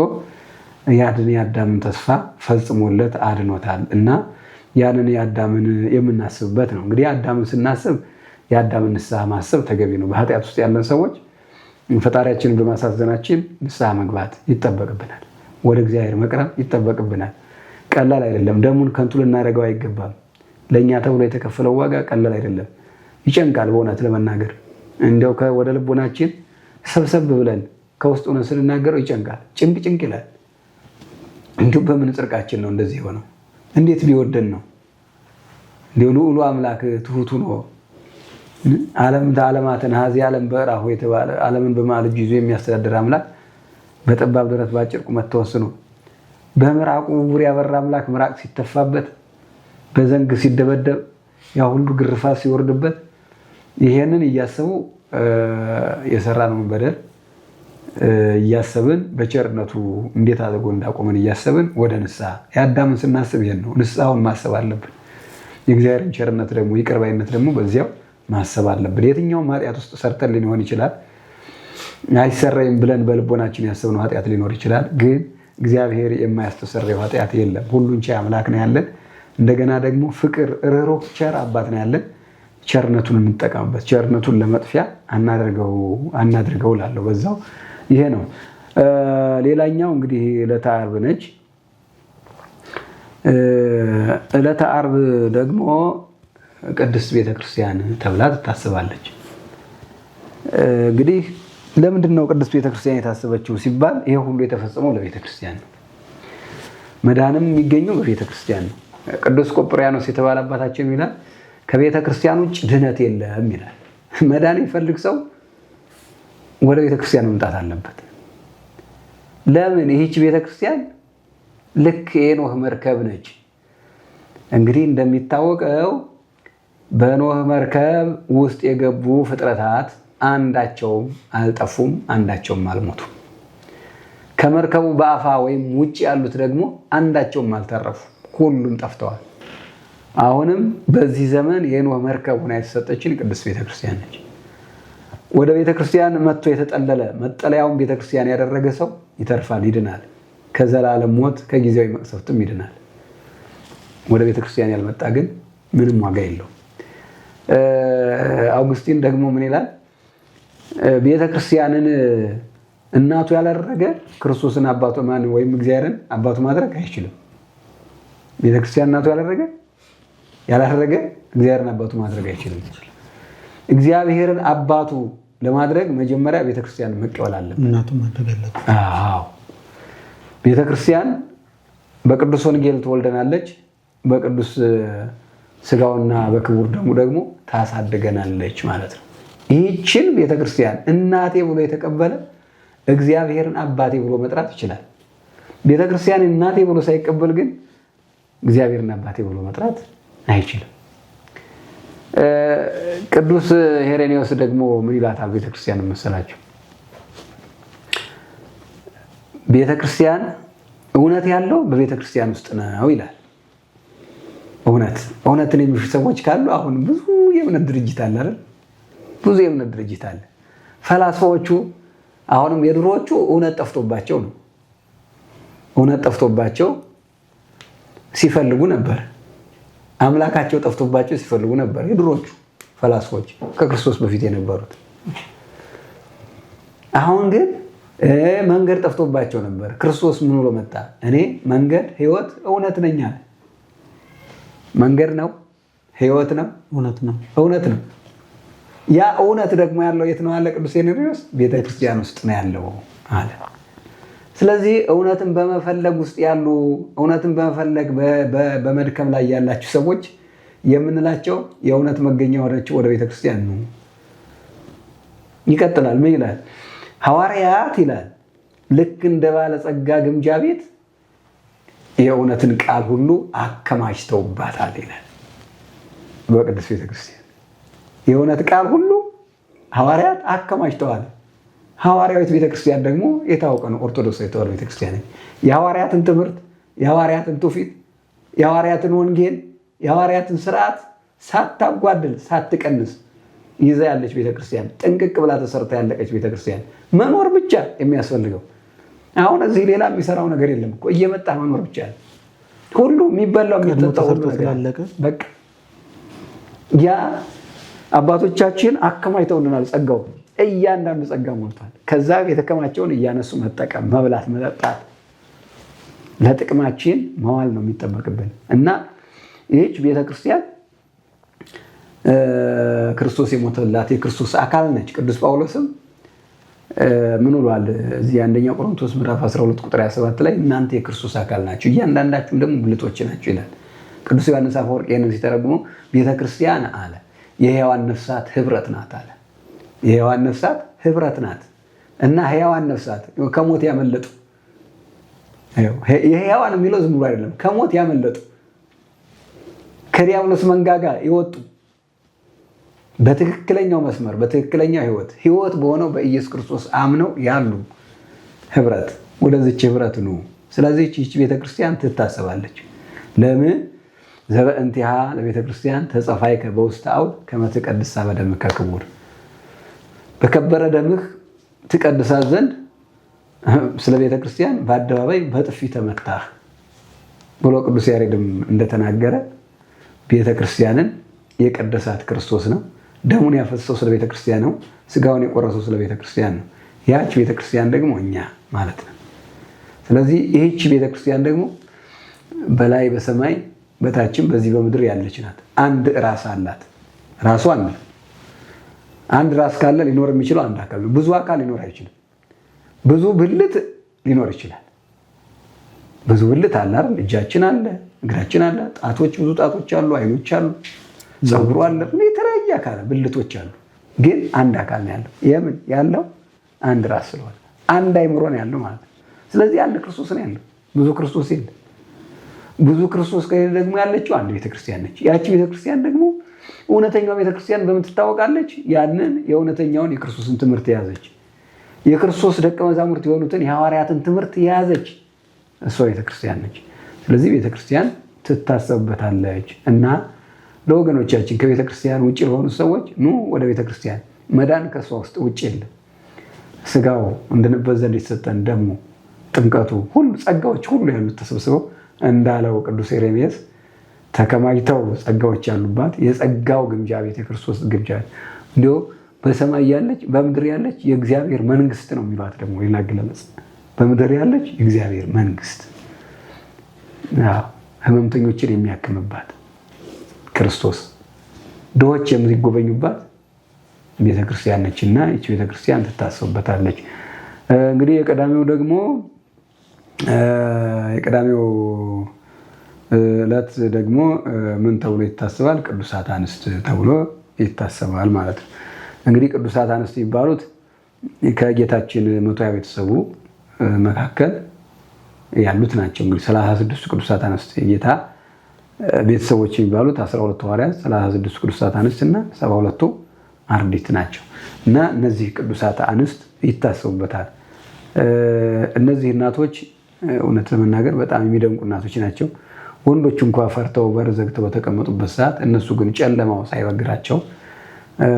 ያድን የአዳምን ተስፋ ፈጽሞለት አድኖታል። እና ያንን የአዳምን የምናስብበት ነው። እንግዲህ አዳምን ስናስብ የአዳምን ንስሐ ማሰብ ተገቢ ነው። በኃጢአት ውስጥ ያለን ሰዎች ፈጣሪያችንን በማሳዘናችን ንስሐ መግባት ይጠበቅብናል። ወደ እግዚአብሔር መቅረብ ይጠበቅብናል። ቀላል አይደለም። ደሙን ከንቱ ልናደርገው አይገባም። ለእኛ ተብሎ የተከፈለው ዋጋ ቀላል አይደለም። ይጨንቃል። በእውነት ለመናገር እንዲያው ወደ ልቦናችን ሰብሰብ ብለን ከውስጥ ሆነን ስንናገረው ይጨንቃል። ጭንቅ ጭንቅ ይላል። እንዲሁ በምን ጽድቃችን ነው እንደዚህ የሆነው? እንዴት ቢወደን ነው? እንዲሁ ልዑሉ አምላክ ትሁቱ ነው ዓለም ዓለማትን ሀዚ ዓለም በእራሁ የተባለ ዓለምን በመሃል እጁ ይዞ የሚያስተዳድር አምላክ በጠባብ ደረት በአጭር ቁመት ተወስኖ በምራቁ ዕውር ያበራ አምላክ ምራቅ ሲተፋበት በዘንግ ሲደበደብ ያ ሁሉ ግርፋት ሲወርድበት ይሄንን እያሰቡ የሰራነውን በደል እያሰብን በቸርነቱ እንዴት አድርጎ እንዳቆመን እያሰብን ወደ ንስሐ የአዳምን ስናስብ ይሄን ነው። ንስሐውን ማሰብ አለብን። የእግዚአብሔርን ቸርነት ደግሞ ይቅር ባይነት ደግሞ በዚያው ማሰብ አለብን። የትኛውም ኃጢአት ውስጥ ሰርተን ሊሆን ይችላል። አይሰረይም ብለን በልቦናችን ያሰብነው ኃጢአት ሊኖር ይችላል። ግን እግዚአብሔር የማያስተሰርየው ኃጢአት የለም። ሁሉን ቻይ አምላክ ነው ያለን። እንደገና ደግሞ ፍቅር፣ ርኅሩህ፣ ቸር አባት ነው ያለን። ቸርነቱን እንጠቀምበት። ቸርነቱን ለመጥፊያ አናድርገው እላለሁ። በዛው ይሄ ነው። ሌላኛው እንግዲህ ዕለተ ዓርብ ነች። ዕለተ ዓርብ ደግሞ ቅድስት ቤተክርስቲያን ተብላ ትታስባለች። እንግዲህ ለምንድን ነው ቅድስት ቤተክርስቲያን የታሰበችው ሲባል ይሄ ሁሉ የተፈጸመው ለቤተክርስቲያን ነው። መዳንም የሚገኘው በቤተክርስቲያን ነው። ቅዱስ ቆጵርያኖስ የተባለ አባታችን ይላል ከቤተክርስቲያን ውጭ ድህነት የለም ይላል። መዳን የሚፈልግ ሰው ወደ ቤተክርስቲያን መምጣት አለበት። ለምን? ይህች ቤተክርስቲያን ልክ የኖህ መርከብ ነች። እንግዲህ እንደሚታወቀው በኖህ መርከብ ውስጥ የገቡ ፍጥረታት አንዳቸውም አልጠፉም፣ አንዳቸውም አልሞቱም። ከመርከቡ በአፋ ወይም ውጭ ያሉት ደግሞ አንዳቸውም አልተረፉ፣ ሁሉም ጠፍተዋል። አሁንም በዚህ ዘመን የኖህ መርከብ ሆና የተሰጠችን ቅድስት ቤተክርስቲያን ነች። ወደ ቤተክርስቲያን መጥቶ የተጠለለ መጠለያውን ቤተክርስቲያን ያደረገ ሰው ይተርፋል፣ ይድናል። ከዘላለም ሞት ከጊዜያዊ መቅሰፍትም ይድናል። ወደ ቤተክርስቲያን ያልመጣ ግን ምንም ዋጋ የለውም። አውግስቲን ደግሞ ምን ይላል? ቤተክርስቲያንን እናቱ ያላደረገ ክርስቶስን አባቱ ማን ወይም እግዚአብሔርን አባቱ ማድረግ አይችልም። ቤተክርስቲያን እናቱ ያላደረገ እግዚአብሔርን አባቱ ማድረግ አይችልም። እግዚአብሔርን አባቱ ለማድረግ መጀመሪያ ቤተክርስቲያን መቀበል አለበት። እናቱ ማድረግ አለበት። አዎ ቤተክርስቲያን በቅዱስ ወንጌል ትወልደናለች፣ በቅዱስ ስጋውና በክቡር ደሙ ደግሞ ታሳድገናለች ማለት ነው። ይህችን ቤተክርስቲያን እናቴ ብሎ የተቀበለ እግዚአብሔርን አባቴ ብሎ መጥራት ይችላል። ቤተክርስቲያን እናቴ ብሎ ሳይቀበል ግን እግዚአብሔርን አባቴ ብሎ መጥራት አይችልም። ቅዱስ ሄሬኔዎስ ደግሞ ምን ይላታል ቤተክርስቲያን መሰላችሁ? ቤተክርስቲያን እውነት ያለው በቤተክርስቲያን ውስጥ ነው ይላል። እውነትን የሚሹ ሰዎች ካሉ አሁን ብዙ የእምነት ድርጅት አለ አይደል? ብዙ የእምነት ድርጅት አለ። ፈላስፋዎቹ አሁንም የድሮዎቹ እውነት ጠፍቶባቸው ነው። እውነት ጠፍቶባቸው ሲፈልጉ ነበር። አምላካቸው ጠፍቶባቸው ሲፈልጉ ነበር። የድሮዎቹ ፈላስፎች ከክርስቶስ በፊት የነበሩት። አሁን ግን መንገድ ጠፍቶባቸው ነበር። ክርስቶስ ምን ብሎ መጣ? እኔ መንገድ፣ ሕይወት፣ እውነት ነኝ አለ። መንገድ ነው፣ ሕይወት ነው፣ እውነት ነው። እውነት ነው። ያ እውነት ደግሞ ያለው የት ነው አለ ቅዱስ ሄሬኔዎስ? ቤተክርስቲያን ውስጥ ነው ያለው አለ። ስለዚህ እውነትን በመፈለግ ውስጥ ያሉ እውነትን በመፈለግ በመድከም ላይ ያላችሁ ሰዎች የምንላቸው የእውነት መገኛ ወደችው ወደ ቤተክርስቲያን ነው። ይቀጥላል። ምን ይላል? ሐዋርያት ይላል ልክ እንደ ባለጸጋ ግምጃ ቤት የእውነትን ቃል ሁሉ አከማችተውባታል ይላል። በቅድስት ቤተክርስቲያን የእውነት ቃል ሁሉ ሐዋርያት አከማችተዋል። ሐዋርያዊት ቤተክርስቲያን ደግሞ የታወቀ ነው። ኦርቶዶክስ የተዋሕዶ ቤተክርስቲያን የሐዋርያትን ትምህርት፣ የሐዋርያትን ትውፊት፣ የሐዋርያትን ወንጌል፣ የሐዋርያትን ስርዓት ሳታጓድል ሳትቀንስ ይዛ ያለች ቤተክርስቲያን፣ ጥንቅቅ ብላ ተሰርታ ያለቀች ቤተክርስቲያን መኖር ብቻ የሚያስፈልገው። አሁን እዚህ ሌላ የሚሰራው ነገር የለም እኮ እየመጣ መኖር ብቻ። ሁሉ የሚበላው የሚጠጣው ሁሉ ነገር በቃ ያ አባቶቻችን አከማችተውልናል። ጸጋው እያንዳንዱ ጸጋ ሞልቷል። ከዛ የተከማቸውን እያነሱ መጠቀም፣ መብላት፣ መጠጣት ለጥቅማችን መዋል ነው የሚጠበቅብን እና ይህች ቤተክርስቲያን ክርስቶስ የሞተላት የክርስቶስ አካል ነች። ቅዱስ ጳውሎስም ምን ብሏል? እዚህ አንደኛ ቆሮንቶስ ምዕራፍ 12 ቁጥር 27 ላይ እናንተ የክርስቶስ አካል ናችሁ፣ እያንዳንዳችሁም ደግሞ ብልቶች ናችሁ ይላል። ቅዱስ ዮሐንስ አፈወርቅ ይህንን ሲተረጉመው ቤተክርስቲያን አለ የሕያዋን ነፍሳት ህብረት ናት አለ። የሕያዋን ነፍሳት ህብረት ናት እና ሕያዋን ነፍሳት ከሞት ያመለጡ፣ የሕያዋን የሚለው ዝም ብሎ አይደለም፣ ከሞት ያመለጡ ከዲያብሎስ መንጋጋ የወጡ በትክክለኛው መስመር በትክክለኛው ህይወት ህይወት በሆነው በኢየሱስ ክርስቶስ አምነው ያሉ ህብረት፣ ወደዚች ህብረት ኑ። ስለዚህ ይህች ቤተክርስቲያን ትታሰባለች። ለምን ዘበእንቲሃ ለቤተክርስቲያን ተጸፋይከ በውስተ አውድ ከመ ትቀድሳ በደምከ ክቡር፣ በከበረ ደምህ ትቀድሳት ዘንድ ስለ ቤተክርስቲያን በአደባባይ በጥፊ ተመታህ ብሎ ቅዱስ ያሬድም እንደተናገረ ቤተክርስቲያንን የቀደሳት ክርስቶስ ነው። ደሙን ያፈሰሰው ስለ ቤተክርስቲያን ነው። ስጋውን የቆረሰው ስለ ቤተክርስቲያን ነው። ያች ቤተክርስቲያን ደግሞ እኛ ማለት ነው። ስለዚህ ይህች ቤተክርስቲያን ደግሞ በላይ በሰማይ በታችም በዚህ በምድር ያለች ናት። አንድ ራስ አላት። ራሱ አንድ ነው። አንድ ራስ ካለ ሊኖር የሚችለው አንድ አካል ነው። ብዙ አካል ሊኖር አይችልም። ብዙ ብልት ሊኖር ይችላል። ብዙ ብልት አለ አይደል? እጃችን አለ፣ እግራችን አለ፣ ጣቶች፣ ብዙ ጣቶች አሉ፣ አይኖች አሉ፣ ፀጉሩ አለ፣ የተለያየ አካል ብልቶች አሉ። ግን አንድ አካል ነው ያለው። የምን ያለው አንድ ራስ ስለሆነ አንድ አይምሮ ነው ያለው ማለት ነው። ስለዚህ አንድ ክርስቶስ ነው ያለው። ብዙ ክርስቶስ የለም። ብዙ ክርስቶስ ከሌለ ደግሞ ያለችው አንድ ቤተክርስቲያን ነች። ያቺ ቤተክርስቲያን ደግሞ እውነተኛው ቤተክርስቲያን በምን ትታወቃለች? ያንን የእውነተኛውን የክርስቶስን ትምህርት የያዘች፣ የክርስቶስ ደቀ መዛሙርት የሆኑትን የሐዋርያትን ትምህርት የያዘች እሷ ቤተክርስቲያን ነች። ስለዚህ ቤተክርስቲያን ትታሰብበታለች እና ለወገኖቻችን ከቤተክርስቲያን ውጭ ለሆኑ ሰዎች ኑ ወደ ቤተክርስቲያን፣ መዳን ከእሷ ውስጥ ውጭ የለም። ስጋው እንድንበት ዘንድ የተሰጠን ደሙ፣ ጥምቀቱ፣ ሁሉ ጸጋዎች ሁሉ ያሉት ተሰብስበው እንዳለው ቅዱስ ኤርምያስ ተከማችተው ጸጋዎች ያሉባት የጸጋው ግምጃ ቤት የክርስቶስ ግምጃ ቤት እንዲሁ በሰማይ ያለች በምድር ያለች የእግዚአብሔር መንግስት ነው የሚሏት ደግሞ ሌላ አገላለጽ በምድር ያለች የእግዚአብሔር መንግስት ህመምተኞችን የሚያክምባት ክርስቶስ፣ ድሆች የሚጎበኙባት ቤተክርስቲያን ነችና ይህች ቤተክርስቲያን ትታሰብበታለች። እንግዲህ የቀዳሚው ደግሞ የቀዳሚው ዕለት ደግሞ ምን ተብሎ ይታሰባል? ቅዱሳት አንስት ተብሎ ይታሰባል ማለት ነው። እንግዲህ ቅዱሳት አንስት የሚባሉት ከጌታችን 120 ቤተሰቡ መካከል ያሉት ናቸው። እንግዲህ 36ቱ ቅዱሳት አንስት የጌታ ቤተሰቦች የሚባሉት 12 ሐዋርያት፣ 36ቱ ቅዱሳት አንስት እና 72ቱ አርድእት ናቸው። እና እነዚህ ቅዱሳት አንስት ይታሰቡበታል። እነዚህ እናቶች እውነት ለመናገር በጣም የሚደንቁ እናቶች ናቸው። ወንዶች እንኳ ፈርተው በር ዘግተው በተቀመጡበት ሰዓት እነሱ ግን ጨለማው ሳይበግራቸው፣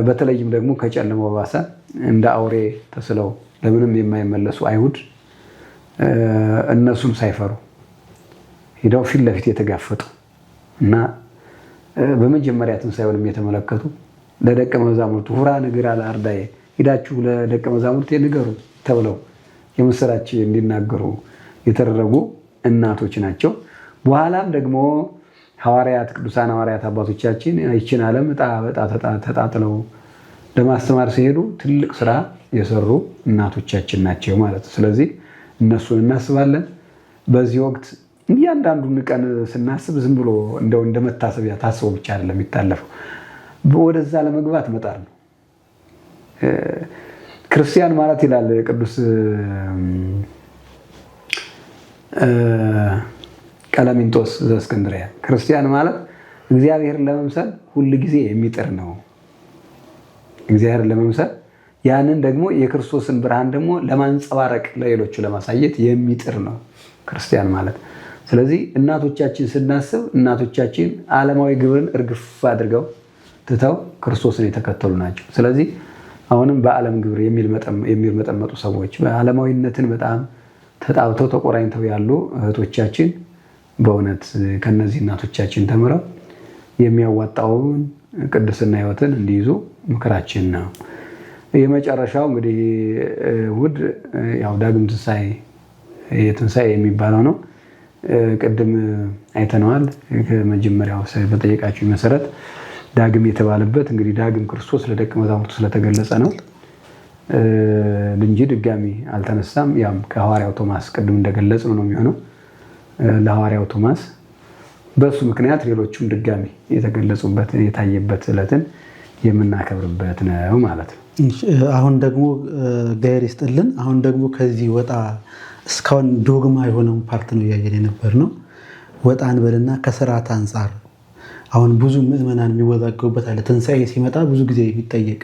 በተለይም ደግሞ ከጨለማው ባሰ እንደ አውሬ ተስለው ለምንም የማይመለሱ አይሁድ እነሱም ሳይፈሩ ሄደው ፊት ለፊት የተጋፈጡ እና በመጀመሪያ ትንሣኤውንም የተመለከቱ ለደቀ መዛሙርቱ ሁራ ንግራ ለአርዳዬ፣ ሂዳችሁ ለደቀ መዛሙርት ንገሩ ተብለው የምስራች እንዲናገሩ የተደረጉ እናቶች ናቸው። በኋላም ደግሞ ሐዋርያት ቅዱሳን ሐዋርያት አባቶቻችን ይችን ዓለም ዕጣ በዕጣ ተጣጥለው ለማስተማር ሲሄዱ ትልቅ ስራ የሰሩ እናቶቻችን ናቸው ማለት ነው። ስለዚህ እነሱን እናስባለን። በዚህ ወቅት እያንዳንዱን ቀን ስናስብ ዝም ብሎ እንደው እንደ መታሰቢያ ታስቦ ብቻ አይደለም የሚታለፈው፣ ወደዛ ለመግባት መጣር ነው። ክርስቲያን ማለት ይላል ቅዱስ ቀለሚንጦስ ዘእስክንድርያ፣ ክርስቲያን ማለት እግዚአብሔርን ለመምሰል ሁል ጊዜ የሚጥር ነው። እግዚአብሔርን ለመምሰል ያንን ደግሞ የክርስቶስን ብርሃን ደግሞ ለማንጸባረቅ ለሌሎቹ ለማሳየት የሚጥር ነው ክርስቲያን ማለት። ስለዚህ እናቶቻችን ስናስብ እናቶቻችን ዓለማዊ ግብርን እርግፍ አድርገው ትተው ክርስቶስን የተከተሉ ናቸው። ስለዚህ አሁንም በዓለም ግብር የሚርመጠመጡ ሰዎች፣ ዓለማዊነትን በጣም ተጣብተው ተቆራኝተው ያሉ እህቶቻችን በእውነት ከነዚህ እናቶቻችን ተምረው የሚያዋጣውን ቅድስና ሕይወትን እንዲይዙ ምክራችን ነው። የመጨረሻው እንግዲህ እሑድ ያው ዳግም ትንሣኤ የትንሣኤ የሚባለው ነው። ቅድም አይተነዋል። ከመጀመሪያው በጠየቃችሁ መሰረት ዳግም የተባለበት እንግዲህ ዳግም ክርስቶስ ለደቀ መዛሙርቱ ስለተገለጸ ነው እንጂ ድጋሚ አልተነሳም። ያም ከሐዋርያው ቶማስ ቅድም እንደገለጽ ነው የሚሆነው ለሐዋርያው ቶማስ በእሱ ምክንያት ሌሎቹም ድጋሚ የተገለጹበት የታየበት ዕለትን የምናከብርበት ነው ማለት ነው። አሁን ደግሞ እግዚአብሔር ይስጥልን። አሁን ደግሞ ከዚህ ወጣ እስካሁን ዶግማ የሆነውን part ነው እያየን የነበር ነው። ወጣ እንበልና ከስርዓት አንጻር አሁን ብዙ ምዕመናን የሚወዛገቡበት አለ። ትንሣኤ ሲመጣ ብዙ ጊዜ የሚጠየቅ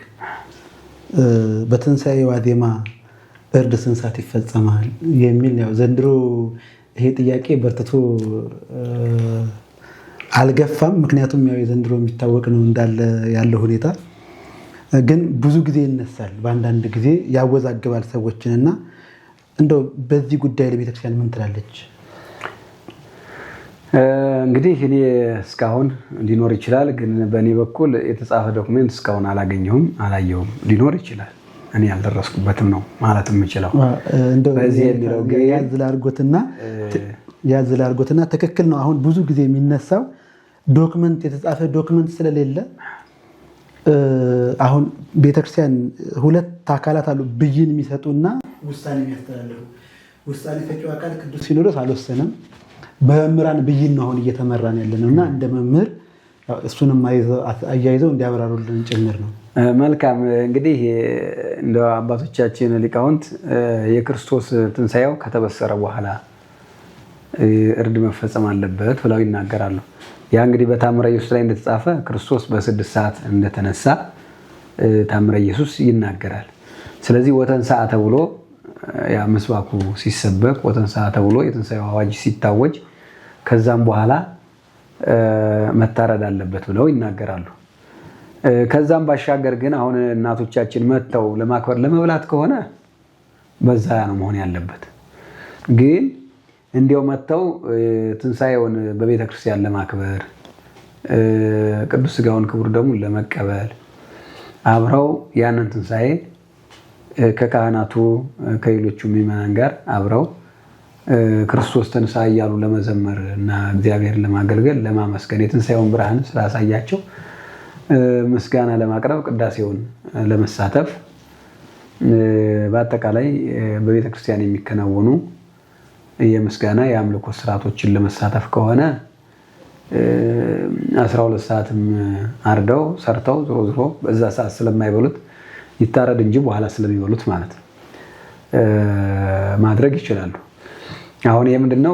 በትንሣኤ ዋዜማ እርድ ስንት ሰዓት ይፈጸማል የሚል ያው ዘንድሮ ይሄ ጥያቄ በርትቶ አልገፋም። ምክንያቱም ያው የዘንድሮ የሚታወቅ ነው እንዳለ ያለው ሁኔታ ግን ብዙ ጊዜ ይነሳል። በአንዳንድ ጊዜ ያወዛግባል ሰዎችን እና እንደው በዚህ ጉዳይ ለቤተክርስቲያን ምን ትላለች? እንግዲህ እኔ እስካሁን ሊኖር ይችላል፣ ግን በእኔ በኩል የተጻፈ document እስካሁን አላገኘሁም፣ አላየሁም። ሊኖር ይችላል፣ እኔ ያልደረስኩበትም ነው ማለት የምችለው። በዚህ የሚለው ግን ያዝ ላድርጎትና ትክክል ነው። አሁን ብዙ ጊዜ የሚነሳው document የተጻፈ document ስለሌለ አሁን ቤተክርስቲያን ሁለት አካላት አሉ፣ ብይን የሚሰጡና ውሳኔ የሚያስተላልፉ። ውሳኔ ሰጪው አካል ቅዱስ ሲኖዶስ አልወሰነም። በመምህራን ብይን ነው አሁን እየተመራን ያለ ነው እና እንደ መምህር እሱንም አያይዘው እንዲያብራሩልን ጭምር ነው። መልካም እንግዲህ እንደ አባቶቻችን ሊቃውንት የክርስቶስ ትንሣኤው ከተበሰረ በኋላ እርድ መፈጸም አለበት ብለው ይናገራሉ። ያ እንግዲህ በታምረ ኢየሱስ ላይ እንደተጻፈ ክርስቶስ በ6 ሰዓት እንደተነሳ ታምረ ኢየሱስ ይናገራል። ስለዚህ ወተንሥአ ተብሎ ያ ምስባኩ ሲሰበክ ወተንሥአ ተብሎ የትንሣኤው አዋጅ ሲታወጅ ከዛም በኋላ መታረድ አለበት ብለው ይናገራሉ። ከዛም ባሻገር ግን አሁን እናቶቻችን መጥተው ለማክበር ለመብላት ከሆነ በዛ ነው መሆን ያለበት። ግን እንዲያው መጥተው ትንሣኤውን በቤተክርስቲያን ለማክበር ቅዱስ ሥጋውን ክቡር ደሙን ለመቀበል አብረው ያንን ትንሣኤ ከካህናቱ ከሌሎቹ ምዕመናን ጋር አብረው ክርስቶስ ተንሥአ እያሉ ለመዘመር እና እግዚአብሔርን ለማገልገል ለማመስገን የትንሣኤውን ብርሃን ስላሳያቸው ምስጋና ለማቅረብ ቅዳሴውን ለመሳተፍ በአጠቃላይ በቤተክርስቲያን የሚከናወኑ የምስጋና የአምልኮ ስርዓቶችን ለመሳተፍ ከሆነ 12 ሰዓትም አርደው ሰርተው ዝሮ ዝሮ በዛ ሰዓት ስለማይበሉት ይታረድ እንጂ በኋላ ስለሚበሉት ማለት ነው ማድረግ ይችላሉ። አሁን ይሄ ምንድነው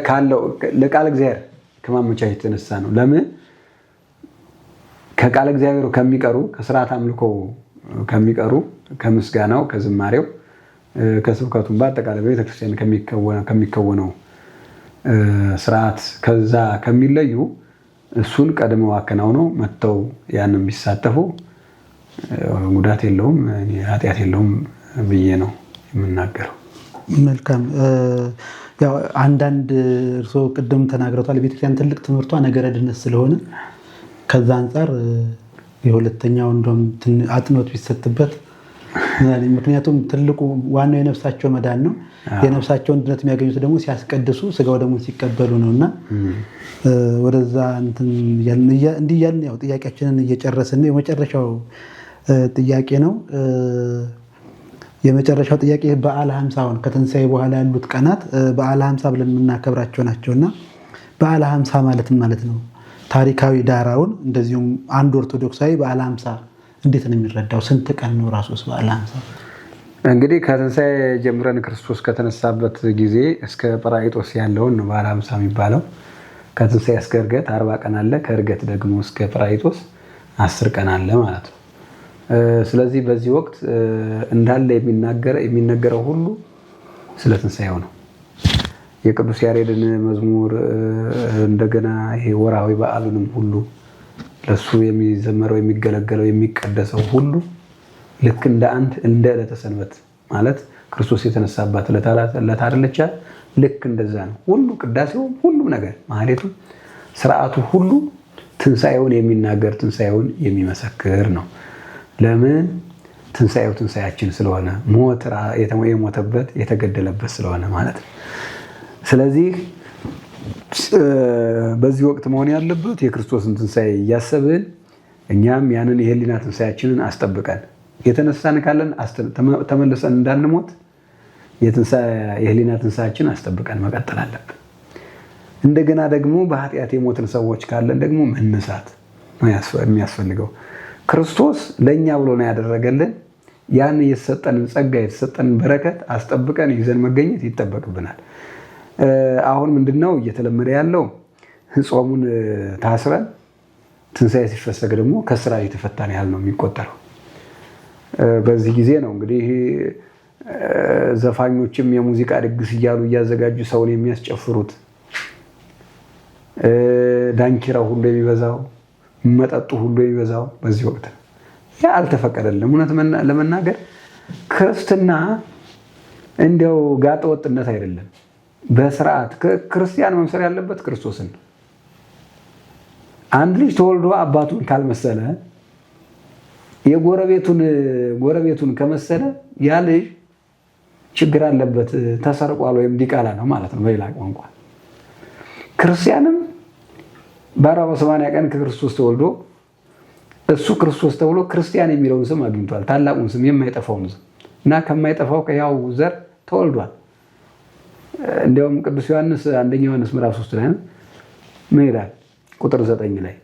ካለው ለቃል እግዚአብሔር ከማመቻቸት የተነሳ ነው። ለምን ከቃል እግዚአብሔሩ ከሚቀሩ ከስርዓት አምልኮ ከሚቀሩ ከምስጋናው ከዝማሬው ከስብከቱም በአጠቃላይ በቤተክርስቲያን ከሚከወነው ስርዓት ከዛ ከሚለዩ እሱን ቀድመው አከናውነው መጥተው ያንን ቢሳተፉ ጉዳት የለውም፣ ኃጢአት የለውም ብዬ ነው የምናገረው። መልካም። ያው አንዳንድ እርስዎ ቅድም ተናግረዋል። ቤተክርስቲያን ትልቅ ትምህርቷ ነገረ ድነት ስለሆነ ከዛ አንጻር የሁለተኛው እንደውም አጥኖት ቢሰጥበት፣ ምክንያቱም ትልቁ ዋናው የነፍሳቸው መዳን ነው። የነፍሳቸውን ድነት የሚያገኙት ደግሞ ሲያስቀድሱ ስጋው ደግሞ ሲቀበሉ ነውና ወደዛ እንትን እንዲህ እያልን ያው ጥያቄያችንን እየጨረስን ነው። የመጨረሻው ጥያቄ ነው። የመጨረሻው ጥያቄ በዓለ ሀምሳውን ከትንሣኤ በኋላ ያሉት ቀናት በዓለ ሀምሳ ብለን የምናከብራቸው ናቸውና በዓለ ሀምሳ ማለት ምን ማለት ነው? ታሪካዊ ዳራውን እንደዚሁም አንድ ኦርቶዶክሳዊ በዓለ ሀምሳ እንዴት ነው የሚረዳው? ስንት ቀን ነው ራሱስ በዓለ ሀምሳ? እንግዲህ ከትንሣኤ ጀምረን ክርስቶስ ከተነሳበት ጊዜ እስከ ጰራቅሊጦስ ያለውን ነው በዓለ ሀምሳ የሚባለው። ከትንሣኤ እስከ ዕርገት 40 ቀን አለ። ከዕርገት ደግሞ እስከ ጰራቅሊጦስ 10 ቀን አለ ማለት ነው። ስለዚህ በዚህ ወቅት እንዳለ የሚነገረው ሁሉ ስለ ትንሣኤው ነው። የቅዱስ ያሬድን መዝሙር እንደገና ይሄ ወርሃዊ በዓሉንም ሁሉ ለሱ የሚዘመረው የሚገለገለው የሚቀደሰው ሁሉ ልክ እንደ አንድ እንደ ዕለተ ሰንበት ማለት ክርስቶስ የተነሳባት ዕለት አይደለች? ልክ እንደዛ ነው። ሁሉ ቅዳሴውም፣ ሁሉም ነገር ማህሌቱ፣ ስርዓቱ ሁሉ ትንሣኤውን የሚናገር ትንሣኤውን የሚመሰክር ነው። ለምን? ትንሣኤው ትንሣኤያችን ስለሆነ ሞት የሞተበት የተገደለበት ስለሆነ ማለት ነው። ስለዚህ በዚህ ወቅት መሆን ያለበት የክርስቶስን ትንሣኤ እያሰብን እኛም ያንን የህሊና ትንሣኤያችንን አስጠብቀን የተነሳን ካለን ተመልሰን እንዳንሞት የህሊና ትንሣኤያችንን አስጠብቀን መቀጠል አለብን። እንደገና ደግሞ በኃጢአት የሞትን ሰዎች ካለን ደግሞ መነሳት ነው የሚያስፈልገው። ክርስቶስ ለእኛ ብሎ ነው ያደረገልን። ያን የተሰጠንን ጸጋ የተሰጠንን በረከት አስጠብቀን ይዘን መገኘት ይጠበቅብናል። አሁን ምንድነው እየተለመደ ያለው? ጾሙን ታስረን ትንሣኤ ሲፈሰግ ደግሞ ከስራ የተፈታን ያህል ነው የሚቆጠረው። በዚህ ጊዜ ነው እንግዲህ ዘፋኞችም የሙዚቃ ድግስ እያሉ እያዘጋጁ ሰውን የሚያስጨፍሩት፣ ዳንኪራው ሁሉ የሚበዛው፣ መጠጡ ሁሉ የሚበዛው በዚህ ወቅት ነው። ያ አልተፈቀደልንም። እውነት ለመናገር ክርስትና እንዲያው ጋጠ ወጥነት አይደለም። በስርዓት ክርስቲያን መምሰል ያለበት ክርስቶስን ነው። አንድ ልጅ ተወልዶ አባቱን ካልመሰለ የጎረቤቱን ጎረቤቱን ከመሰለ ያ ልጅ ችግር አለበት፣ ተሰርቋል ወይም ዲቃላ ነው ማለት ነው በሌላ ቋንቋ። ክርስቲያንም በ40 ቀን ከክርስቶስ ተወልዶ እሱ ክርስቶስ ተብሎ ክርስቲያን የሚለውን ስም አግኝቷል። ታላቁን ስም፣ የማይጠፋውን ስም እና ከማይጠፋው ከሕያው ዘር ተወልዷል። እንዲያውም ቅዱስ ዮሐንስ አንደኛ ዮሐንስ ምዕራፍ 3 ላይ ምን ይላል? ቁጥር 9 ላይ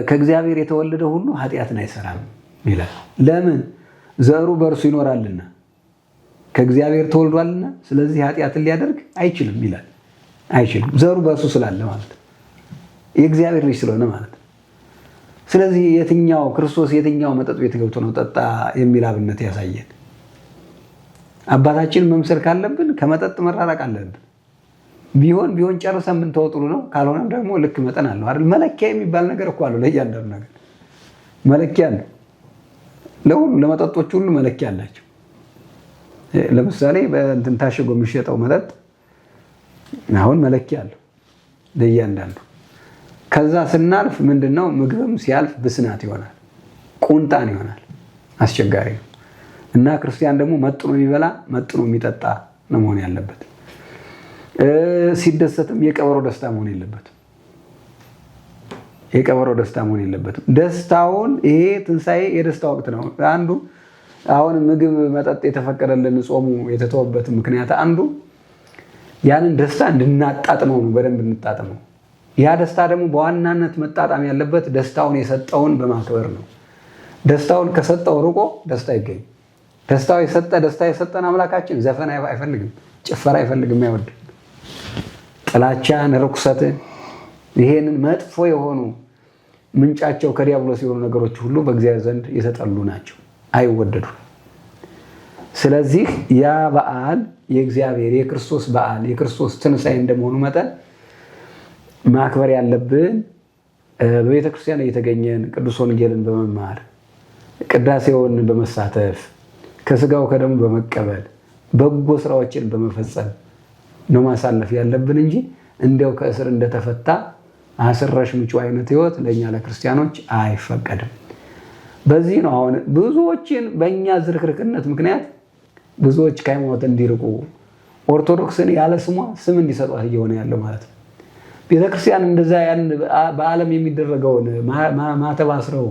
ከእግዚአብሔር የተወለደ ሁሉ ኃጢአትን አይሰራም ይላል። ለምን? ዘሩ በእርሱ ይኖራልና ከእግዚአብሔር ተወልዷልና፣ ስለዚህ ኃጢአትን ሊያደርግ አይችልም ይላል። አይችልም፣ ዘሩ በእርሱ ስላለ ማለት ነው። የእግዚአብሔር ልጅ ስለሆነ ማለት ነው። ስለዚህ የትኛው ክርስቶስ የትኛው መጠጥ ቤት ገብቶ ነው ጠጣ የሚል አብነት ያሳየን? አባታችን መምሰል ካለብን ከመጠጥ መራራቅ አለብን። ቢሆን ቢሆን ጨርሰን ብንተወው ጥሩ ነው። ካልሆነም ደግሞ ልክ መጠን አለው አይደል? መለኪያ የሚባል ነገር እኮ አለው። ለእያንዳንዱ ነገር መለኪያ አለው። ለሁሉ ለመጠጦች ሁሉ መለኪያ አላቸው። ለምሳሌ በእንትን ታሽጎ የሚሸጠው መጠጥ አሁን መለኪያ አለው ለእያንዳንዱ። ከዛ ስናልፍ ምንድነው ምግብም ሲያልፍ ብስናት ይሆናል፣ ቁንጣን ይሆናል፣ አስቸጋሪ ነው። እና ክርስቲያን ደግሞ መጥኖ የሚበላ መጥኖ የሚጠጣ ነው መሆን ያለበት። ሲደሰትም የቀበሮ ደስታ መሆን የለበትም። የቀበሮ ደስታ መሆን የለበትም። ደስታውን ይሄ ትንሣኤ የደስታ ወቅት ነው። አንዱ አሁን ምግብ መጠጥ የተፈቀደልን ጾሙ የተተወበት ምክንያት አንዱ ያንን ደስታ እንድናጣጥመው ነው። በደንብ እንጣጥመው። ያ ደስታ ደግሞ በዋናነት መጣጣም ያለበት ደስታውን የሰጠውን በማክበር ነው። ደስታውን ከሰጠው ርቆ ደስታ አይገኝም። ደስታው የሰጠ ደስታ የሰጠን አምላካችን ዘፈን አይፈልግም፣ ጭፈራ አይፈልግም፣ አይወድም። ጥላቻን፣ ርኩሰትን፣ ይሄንን መጥፎ የሆኑ ምንጫቸው ከዲያብሎስ የሆኑ ነገሮች ሁሉ በእግዚአብሔር ዘንድ የተጠሉ ናቸው፣ አይወደዱም። ስለዚህ ያ በዓል የእግዚአብሔር የክርስቶስ በዓል የክርስቶስ ትንሣኤ እንደመሆኑ መጠን ማክበር ያለብን በቤተክርስቲያን እየተገኘን ቅዱስ ወንጌልን በመማር ቅዳሴውን በመሳተፍ ከስጋው ከደሙ በመቀበል በጎ ስራዎችን በመፈጸም ነው ማሳለፍ ያለብን እንጂ እንዲያው ከእስር እንደተፈታ አስረሽ ምጩ አይነት ህይወት ለእኛ ለክርስቲያኖች አይፈቀድም። በዚህ ነው አሁን ብዙዎችን በእኛ ዝርክርክነት ምክንያት ብዙዎች ከሃይማኖት እንዲርቁ ኦርቶዶክስን ያለ ስሟ ስም እንዲሰጧት እየሆነ ያለው ማለት ነው። ቤተክርስቲያን እንደዛ ያን በዓለም የሚደረገውን ማተብ አስረው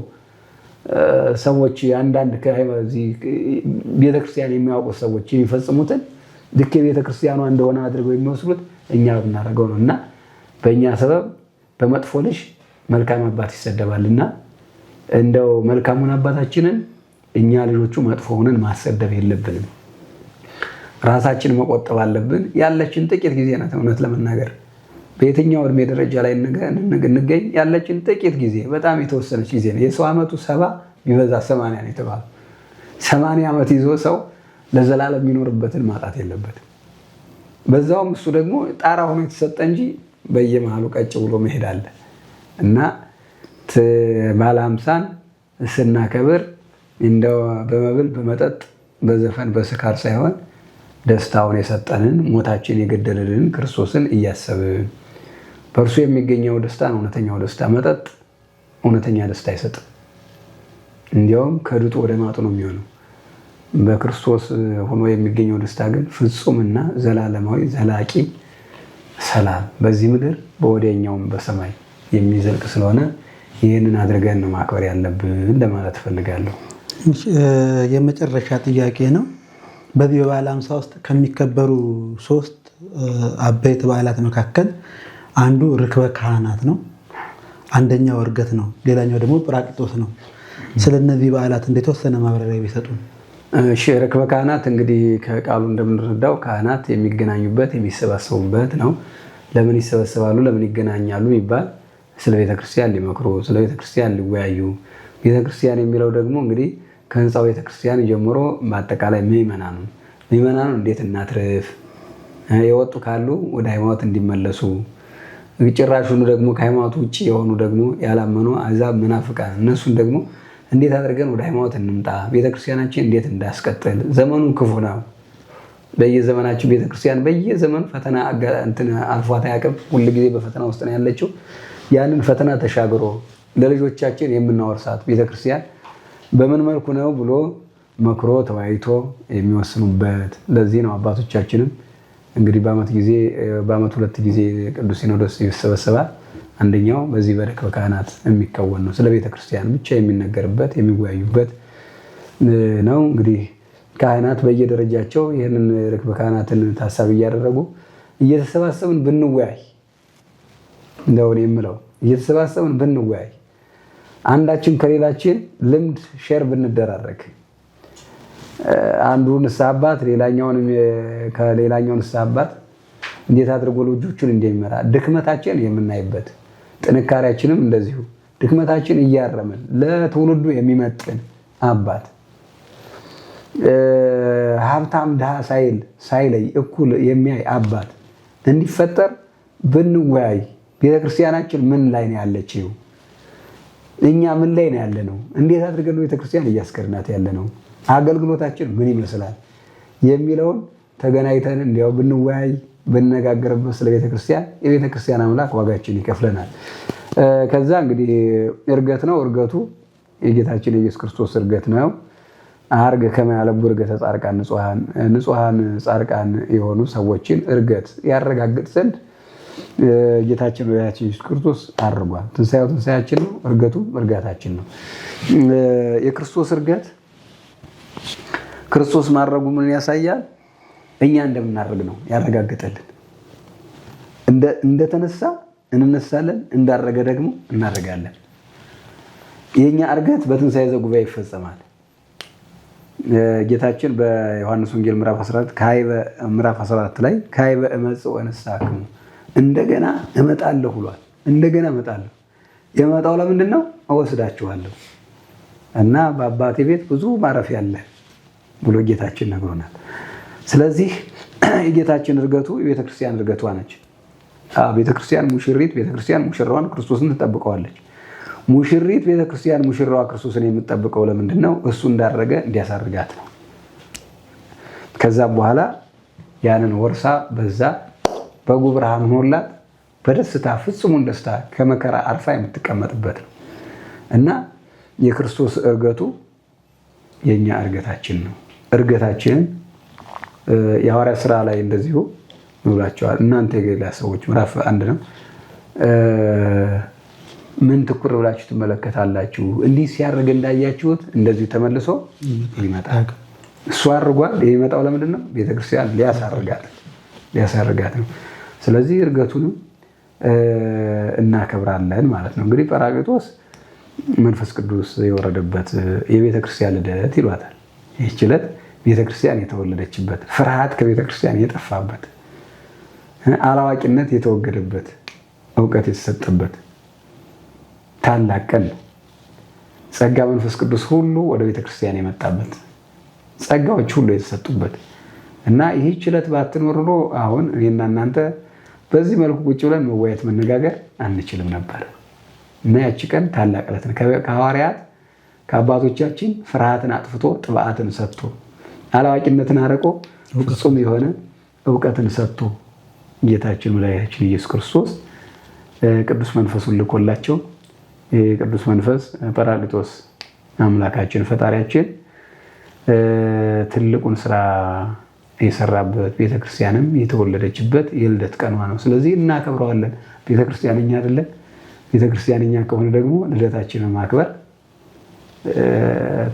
ሰዎች አንዳንድ ቤተክርስቲያን የሚያውቁት ሰዎች የሚፈጽሙትን ልክ የቤተክርስቲያኗ እንደሆነ አድርገው የሚወስዱት እኛ ብናደርገው ነው። እና በእኛ ሰበብ በመጥፎ ልጅ መልካም አባት ይሰደባልና እንደው መልካሙን አባታችንን እኛ ልጆቹ መጥፎ ሆነን ማሰደብ የለብንም። ራሳችን መቆጠብ አለብን። ያለችን ጥቂት ጊዜ ናት። እውነት ለመናገር በየትኛው እድሜ ደረጃ ላይ እንገኝ ያለችን ጥቂት ጊዜ በጣም የተወሰነች ጊዜ ነው። የሰው ዓመቱ 70 ቢበዛ 80 ነው የተባለው። 80 ዓመት ይዞ ሰው ለዘላለም የሚኖርበትን ማጣት የለበትም። በዛውም እሱ ደግሞ ጣራ ሆኖ የተሰጠ እንጂ በየመሃሉ ቀጭ ብሎ መሄድ አለ እና ባለ 50ን ስናከብር እንደው በመብል በመጠጥ በዘፈን በስካር ሳይሆን ደስታውን የሰጠንን ሞታችን የገደለልን ክርስቶስን እያሰብን በእርሱ የሚገኘው ደስታ ነው እውነተኛው ደስታ። መጠጥ እውነተኛ ደስታ አይሰጥም። እንዲያውም ከድጡ ወደ ማጡ ነው የሚሆነው። በክርስቶስ ሆኖ የሚገኘው ደስታ ግን ፍጹምና ዘላለማዊ ዘላቂ ሰላም በዚህ ምድር በወዲያኛውም በሰማይ የሚዘልቅ ስለሆነ ይህንን አድርገን ነው ማክበር ያለብን ለማለት እፈልጋለሁ። የመጨረሻ ጥያቄ ነው። በዚህ በበዓለ ሃምሳ ውስጥ ከሚከበሩ ሶስት አበይት በዓላት መካከል አንዱ ርክበ ካህናት ነው። አንደኛው ዕርገት ነው። ሌላኛው ደግሞ ጰራቅሊጦስ ነው። ስለነዚህ በዓላት እንደተወሰነ ማብራሪያ ቢሰጡን። እሺ፣ ርክበ ካህናት እንግዲህ ከቃሉ እንደምንረዳው ካህናት የሚገናኙበት የሚሰባሰቡበት ነው። ለምን ይሰበሰባሉ? ለምን ይገናኛሉ? ይባል ስለ ቤተክርስቲያን ሊመክሩ፣ ስለ ቤተክርስቲያን ሊወያዩ። ቤተክርስቲያን የሚለው ደግሞ እንግዲህ ከህንፃው ቤተክርስቲያን ጀምሮ በአጠቃላይ ምዕመናኑ እንዴት እናትርፍ፣ የወጡ ካሉ ወደ ሃይማኖት እንዲመለሱ፣ ጭራሹኑ ደግሞ ከሃይማኖት ውጭ የሆኑ ደግሞ ያላመኑ አሕዛብ መናፍቃን እነሱን ደግሞ እንዴት አድርገን ወደ ሃይማኖት እንምጣ፣ ቤተክርስቲያናችን እንዴት እንዳስቀጥል። ዘመኑ ክፉ ነው። በየዘመናችን ቤተክርስቲያን በየዘመኑ ፈተና እንትን አልፏት አያውቅም። ሁልጊዜ በፈተና ውስጥ ነው ያለችው። ያንን ፈተና ተሻግሮ ለልጆቻችን የምናወርሳት ቤተክርስቲያን በምን መልኩ ነው ብሎ መክሮ ተወያይቶ የሚወስኑበት። ለዚህ ነው አባቶቻችንም እንግዲህ በዓመት ሁለት ጊዜ ቅዱስ ሲኖዶስ ይሰበሰባል። አንደኛው በዚህ በርክበ ካህናት የሚከወን ነው። ስለ ቤተክርስቲያን ብቻ የሚነገርበት የሚወያዩበት ነው። እንግዲህ ካህናት በየደረጃቸው ይህንን ርክበ ካህናትን ታሳቢ እያደረጉ እየተሰባሰብን ብንወያይ፣ እንደው እኔ የምለው እየተሰባሰብን ብንወያይ፣ አንዳችን ከሌላችን ልምድ share ብንደራረግ፣ አንዱ ንስሐ አባት ሌላኛውን ከሌላኛው ንስሐ አባት እንዴት አድርጎ ልጆቹን እንደሚመራ ድክመታችን የምናይበት፣ ጥንካሬያችንም እንደዚሁ ድክመታችን እያረምን ለትውልዱ የሚመጥን አባት፣ ሀብታም ድሃ ሳይል ሳይለይ እኩል የሚያይ አባት እንዲፈጠር ብንወያይ፣ ቤተክርስቲያናችን ምን ላይ ነው ያለችው? እኛ ምን ላይ ነው ያለነው? እንዴት አድርገን ቤተክርስቲያን እያስከድናት ያለነው? አገልግሎታችን ምን ይመስላል የሚለውን ተገናኝተን እንዲያው ብንወያይ ብንነጋገርበት ስለ ቤተክርስቲያን የቤተክርስቲያን አምላክ ዋጋችን ይከፍለናል። ከዛ እንግዲህ ዕርገት ነው። ዕርገቱ የጌታችን የኢየሱስ ክርስቶስ ዕርገት ነው። አርገ ከመ ያለቡ ዕርገተ ጻድቃን ንጹሐን ጻድቃን የሆኑ ሰዎችን ዕርገት ያረጋግጥ ዘንድ ጌታችን ወዳችን ኢየሱስ ክርስቶስ አርጓል። ትንሣኤው ትንሣኤያችን ነው፣ ዕርገቱ ዕርገታችን ነው። የክርስቶስ ዕርገት ክርስቶስ ማድረጉ ምን ያሳያል? እኛ እንደምናደርግ ነው ያረጋግጠልን። እንደተነሳ እንነሳለን፣ እንዳረገ ደግሞ እናደርጋለን። የኛ ዕርገት በትንሣኤ ዘጉባኤ ይፈጸማል። ጌታችን በዮሐንስ ወንጌል ምዕራፍ 14 ላይ ካዕበ እመጽእ ወእነስአክሙ፣ እንደገና እመጣለሁ ብሏል። እንደገና እመጣለሁ። የመጣው ለምንድን ነው? እወስዳችኋለሁ እና በአባቴ ቤት ብዙ ማረፊያ አለ ብሎ ጌታችን ነግሮናል። ስለዚህ የጌታችን ዕርገቱ የቤተክርስቲያን ዕርገቷ ነች። ቤተክርስቲያን ሙሽሪት፣ ቤተክርስቲያን ሙሽራዋን ክርስቶስን ትጠብቀዋለች። ሙሽሪት ቤተክርስቲያን ሙሽራዋ ክርስቶስን የምትጠብቀው ለምንድን ነው? እሱ እንዳረገ እንዲያሳርጋት ነው። ከዛም በኋላ ያንን ወርሳ በዛ በጉ ብርሃን ሆኖላት በደስታ ፍጹሙን ደስታ ከመከራ አርፋ የምትቀመጥበት ነው እና የክርስቶስ ዕርገቱ የኛ ዕርገታችን ነው። ዕርገታችንን የሐዋርያት ስራ ላይ እንደዚሁ ብሏቸዋል። እናንተ የገሊላ ሰዎች ምዕራፍ 1 ነው፣ ምን ትኩር ብላችሁ ትመለከታላችሁ? እንዲህ ሲያርግ እንዳያችሁት እንደዚሁ ተመልሶ ይመጣል። እሱ አርጓል። የሚመጣው ለምንድን ነው? ቤተክርስቲያን ሊያሳርጋት ነው። ስለዚህ ዕርገቱንም እናከብራለን ማለት ነው። እንግዲህ ጰራቅሊጦስ መንፈስ ቅዱስ የወረደበት የቤተክርስቲያን ልደት ይሏታል። ይህች ዕለት ቤተክርስቲያን የተወለደችበት፣ ፍርሃት ከቤተክርስቲያን የጠፋበት፣ አላዋቂነት የተወገደበት፣ እውቀት የተሰጠበት ታላቅ ቀን ነው። ጸጋ መንፈስ ቅዱስ ሁሉ ወደ ቤተክርስቲያን የመጣበት፣ ጸጋዎች ሁሉ የተሰጡበት እና ይህች ዕለት ባትኖር ኖሮ አሁን እኔና እናንተ በዚህ መልኩ ቁጭ ብለን መወያየት መነጋገር አንችልም ነበር። እና ያቺ ቀን ታላቅ ዕለት ነው። ከሐዋርያት ከአባቶቻችን ፍርሃትን አጥፍቶ ጥብዓትን ሰጥቶ አላዋቂነትን አርቆ ፍጹም የሆነ እውቀትን ሰጥቶ ጌታችን መድኃኒታችን ኢየሱስ ክርስቶስ ቅዱስ መንፈሱን ልኮላቸው ቅዱስ መንፈስ ጰራቅሊጦስ አምላካችን ፈጣሪያችን ትልቁን ስራ የሰራበት ቤተክርስቲያንም የተወለደችበት የልደት ቀኗ ነው። ስለዚህ እናከብረዋለን። ቤተክርስቲያን እኛ አይደለን? ቤተክርስቲያን እኛ ከሆነ ደግሞ ልደታችንን ማክበር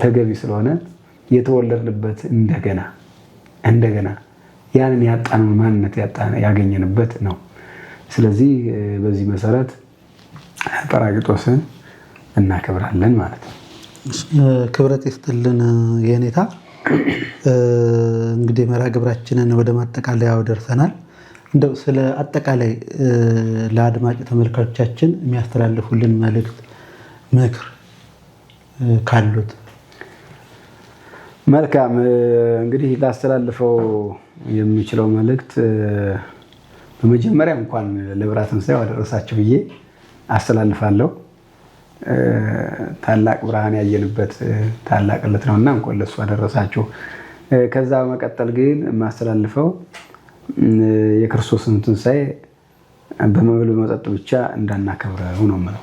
ተገቢ ስለሆነ የተወለድንበት እንደገና እንደገና ያንን ያጣነውን ማንነት ያገኘንበት ነው። ስለዚህ በዚህ መሰረት ጰራቅሊጦስን እናከብራለን ማለት ነው። ክብረት ይስጥልን የኔታ። እንግዲህ መርሃ ግብራችንን ወደ ማጠቃለያው ደርሰናል። እንደው ስለ አጠቃላይ ለአድማጭ ተመልካቾቻችን የሚያስተላልፉልን መልእክት፣ ምክር ካሉት? መልካም። እንግዲህ ላስተላልፈው የምችለው መልእክት በመጀመሪያ እንኳን ለብርሃነ ትንሣኤው አደረሳችሁ ብዬ አስተላልፋለሁ። ታላቅ ብርሃን ያየንበት ታላቅ ዕለት ነውና እንኳን ለሱ አደረሳችሁ። ከዛ በመቀጠል ግን የማስተላልፈው የክርስቶስን ትንሣኤ በመብል መጠጥ ብቻ እንዳናከብረው ነው የምለው።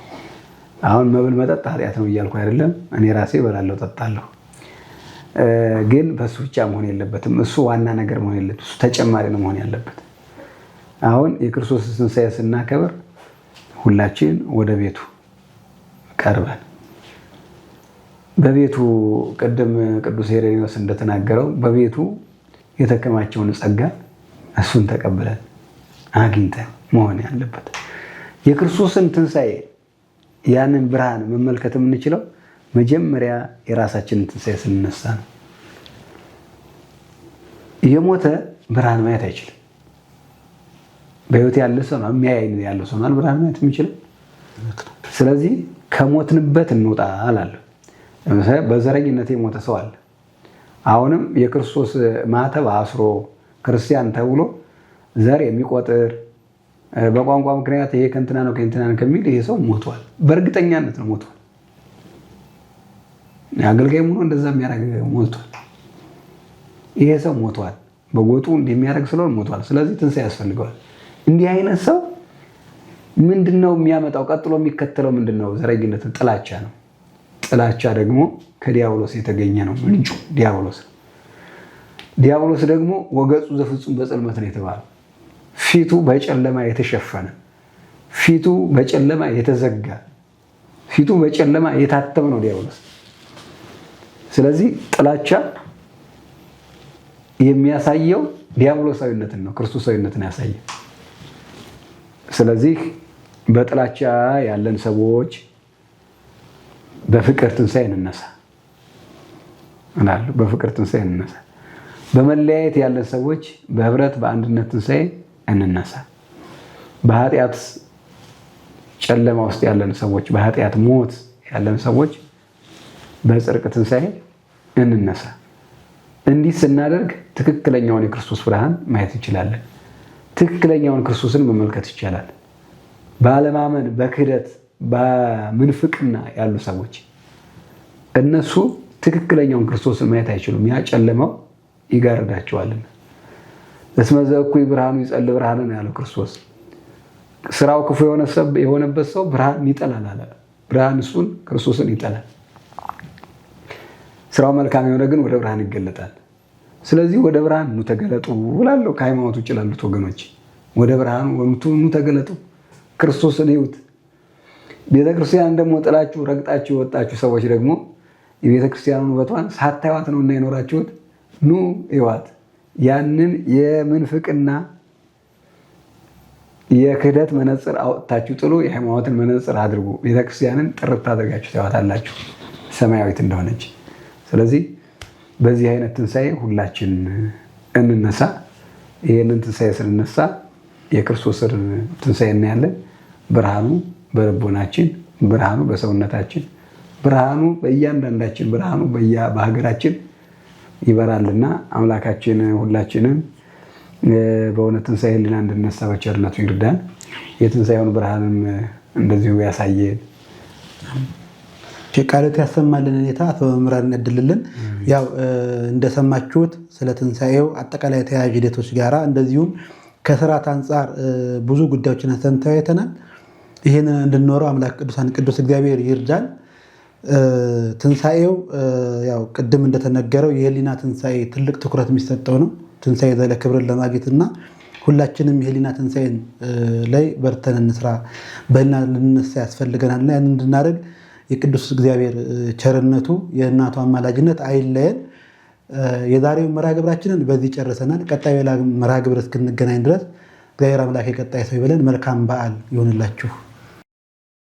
አሁን መብል መጠጥ ኃጢአት ነው እያልኩ አይደለም። እኔ ራሴ እበላለሁ፣ እጠጣለሁ። ግን በሱ ብቻ መሆን የለበትም። እሱ ዋና ነገር መሆን የለበትም። እሱ ተጨማሪ ነው መሆን ያለበት። አሁን የክርስቶስን ትንሣኤ ስናከብር ሁላችን ወደ ቤቱ ቀርበን በቤቱ ቅድም ቅዱስ ሄሬኔዎስ እንደተናገረው በቤቱ የተከማቸውን ጸጋ እሱን ተቀብለን አግኝተን መሆን ያለበት። የክርስቶስን ትንሣኤ ያንን ብርሃን መመልከት የምንችለው መጀመሪያ የራሳችንን ትንሣኤ ስንነሳ ነው። የሞተ ብርሃን ማየት አይችልም። በሕይወት ያለ ሰው ነው የሚያይ ያለው ሰው ነው ብርሃን ማየት የሚችለው። ስለዚህ ከሞትንበት እንውጣ እላለሁ። ለምሳሌ በዘረኝነት የሞተ ሰው አለ። አሁንም የክርስቶስ ማተብ አስሮ ክርስቲያን ተብሎ ዘር የሚቆጥር በቋንቋ ምክንያት ይሄ ከእንትና ነው ከእንትና ነው ከሚል ይሄ ሰው ሞቷል። በእርግጠኛነት ነው ሞቷል። አገልጋይ ሆኖ እንደዛ የሚያደርግ ሞቷል። ይሄ ሰው ሞቷል። በጎጡ እንደሚያደርግ ስለሆነ ሞቷል። ስለዚህ ትንሣኤ ያስፈልገዋል። እንዲህ አይነት ሰው ምንድነው የሚያመጣው? ቀጥሎ የሚከተለው ምንድነው? ዘረኝነት፣ ጥላቻ ነው። ጥላቻ ደግሞ ከዲያብሎስ የተገኘ ነው። ምንጩ ዲያብሎስ ነው። ዲያብሎስ ደግሞ ወገጹ ዘፍጹም በጽልመት ነው የተባለው። ፊቱ በጨለማ የተሸፈነ፣ ፊቱ በጨለማ የተዘጋ፣ ፊቱ በጨለማ የታተመ ነው ዲያብሎስ። ስለዚህ ጥላቻ የሚያሳየው ዲያብሎሳዊነትን ነው፣ ክርስቶሳዊነትን ያሳየ። ስለዚህ በጥላቻ ያለን ሰዎች በፍቅር ትንሣኤ እንነሳ እላለሁ። በፍቅር ትንሣኤ እንነሳ። በመለያየት ያለን ሰዎች በህብረት በአንድነት ትንሣኤ እንነሳ። በኃጢአት ጨለማ ውስጥ ያለን ሰዎች፣ በኃጢአት ሞት ያለን ሰዎች በጽድቅ ትንሣኤ እንነሳ። እንዲህ ስናደርግ ትክክለኛውን የክርስቶስ ብርሃን ማየት እንችላለን። ትክክለኛውን ክርስቶስን መመልከት ይቻላል። ባለማመን፣ በክህደት፣ በምንፍቅና ያሉ ሰዎች እነሱ ትክክለኛውን ክርስቶስን ማየት አይችሉም። ያ ጨለማው ይጋርዳቸዋልና። እስመ ዘእኩይ ብርሃኑ ይጸልእ ብርሃነ ነው ያለው ክርስቶስ። ስራው ክፉ የሆነበት ሰው ብርሃን ይጠላል አለ። ብርሃን እሱን ክርስቶስን ይጠላል። ስራው መልካም የሆነ ግን ወደ ብርሃን ይገለጣል። ስለዚህ ወደ ብርሃን ኑ ተገለጡ እላለሁ። ከሃይማኖት ውጭ ላሉት ወገኖች ወደ ብርሃኑ ኑ ተገለጡ፣ ክርስቶስን እዩት። ቤተክርስቲያን ደግሞ ጥላችሁ ረግጣችሁ የወጣችሁ ሰዎች ደግሞ የቤተክርስቲያኑን ውበቷን ሳታዩዋት ነው እና የኖራችሁት፣ ኑ እዩዋት። ያንን የምንፍቅና የክህደት መነጽር አውጥታችሁ ጥሉ፣ የሃይማኖትን መነጽር አድርጉ። ቤተክርስቲያንን ጥርት አድርጋችሁ ታዩዋታላችሁ ሰማያዊት እንደሆነች። ስለዚህ በዚህ አይነት ትንሣኤ ሁላችን እንነሳ። ይህንን ትንሣኤ ስንነሳ የክርስቶስን ትንሣኤ እናያለን። ብርሃኑ በልቦናችን፣ ብርሃኑ በሰውነታችን፣ ብርሃኑ በእያንዳንዳችን፣ ብርሃኑ በሀገራችን ይበራልና አምላካችን ሁላችንም በእውነት ትንሣኤ ሕሊና እንድነሳ በቸርነቱ ይርዳን። የትንሣኤውን ብርሃንም እንደዚሁ ያሳየን። ቃሎት ያሰማልን ሁኔታ መምህራን ያድልልን። ያው እንደሰማችሁት ስለ ትንሣኤው አጠቃላይ ተያያዥ ሂደቶች ጋራ እንደዚሁም ከስርዓት አንጻር ብዙ ጉዳዮችን አንስተን ተወያይተናል። ይህንን እንድንኖረው አምላክ ቅዱሳን ቅዱስ እግዚአብሔር ይርዳን። ትንሣኤው ያው ቅድም እንደተነገረው የህሊና ትንሣኤ ትልቅ ትኩረት የሚሰጠው ነው። ትንሣኤ ዘለ ክብርን ለማግኘትና ሁላችንም የህሊና ትንሣኤን ላይ በርተን እንስራ። በህሊና ልንነሳ ያስፈልገናልና ያን እንድናደርግ የቅዱስ እግዚአብሔር ቸርነቱ የእናቱ አማላጅነት አይለየን። የዛሬውን መርሃ ግብራችንን በዚህ ጨርሰናል። ቀጣዩ ሌላ መርሃ ግብር እስክንገናኝ ድረስ እግዚአብሔር አምላክ የቀጣይ ሰው ይበለን። መልካም በዓል ይሆንላችሁ።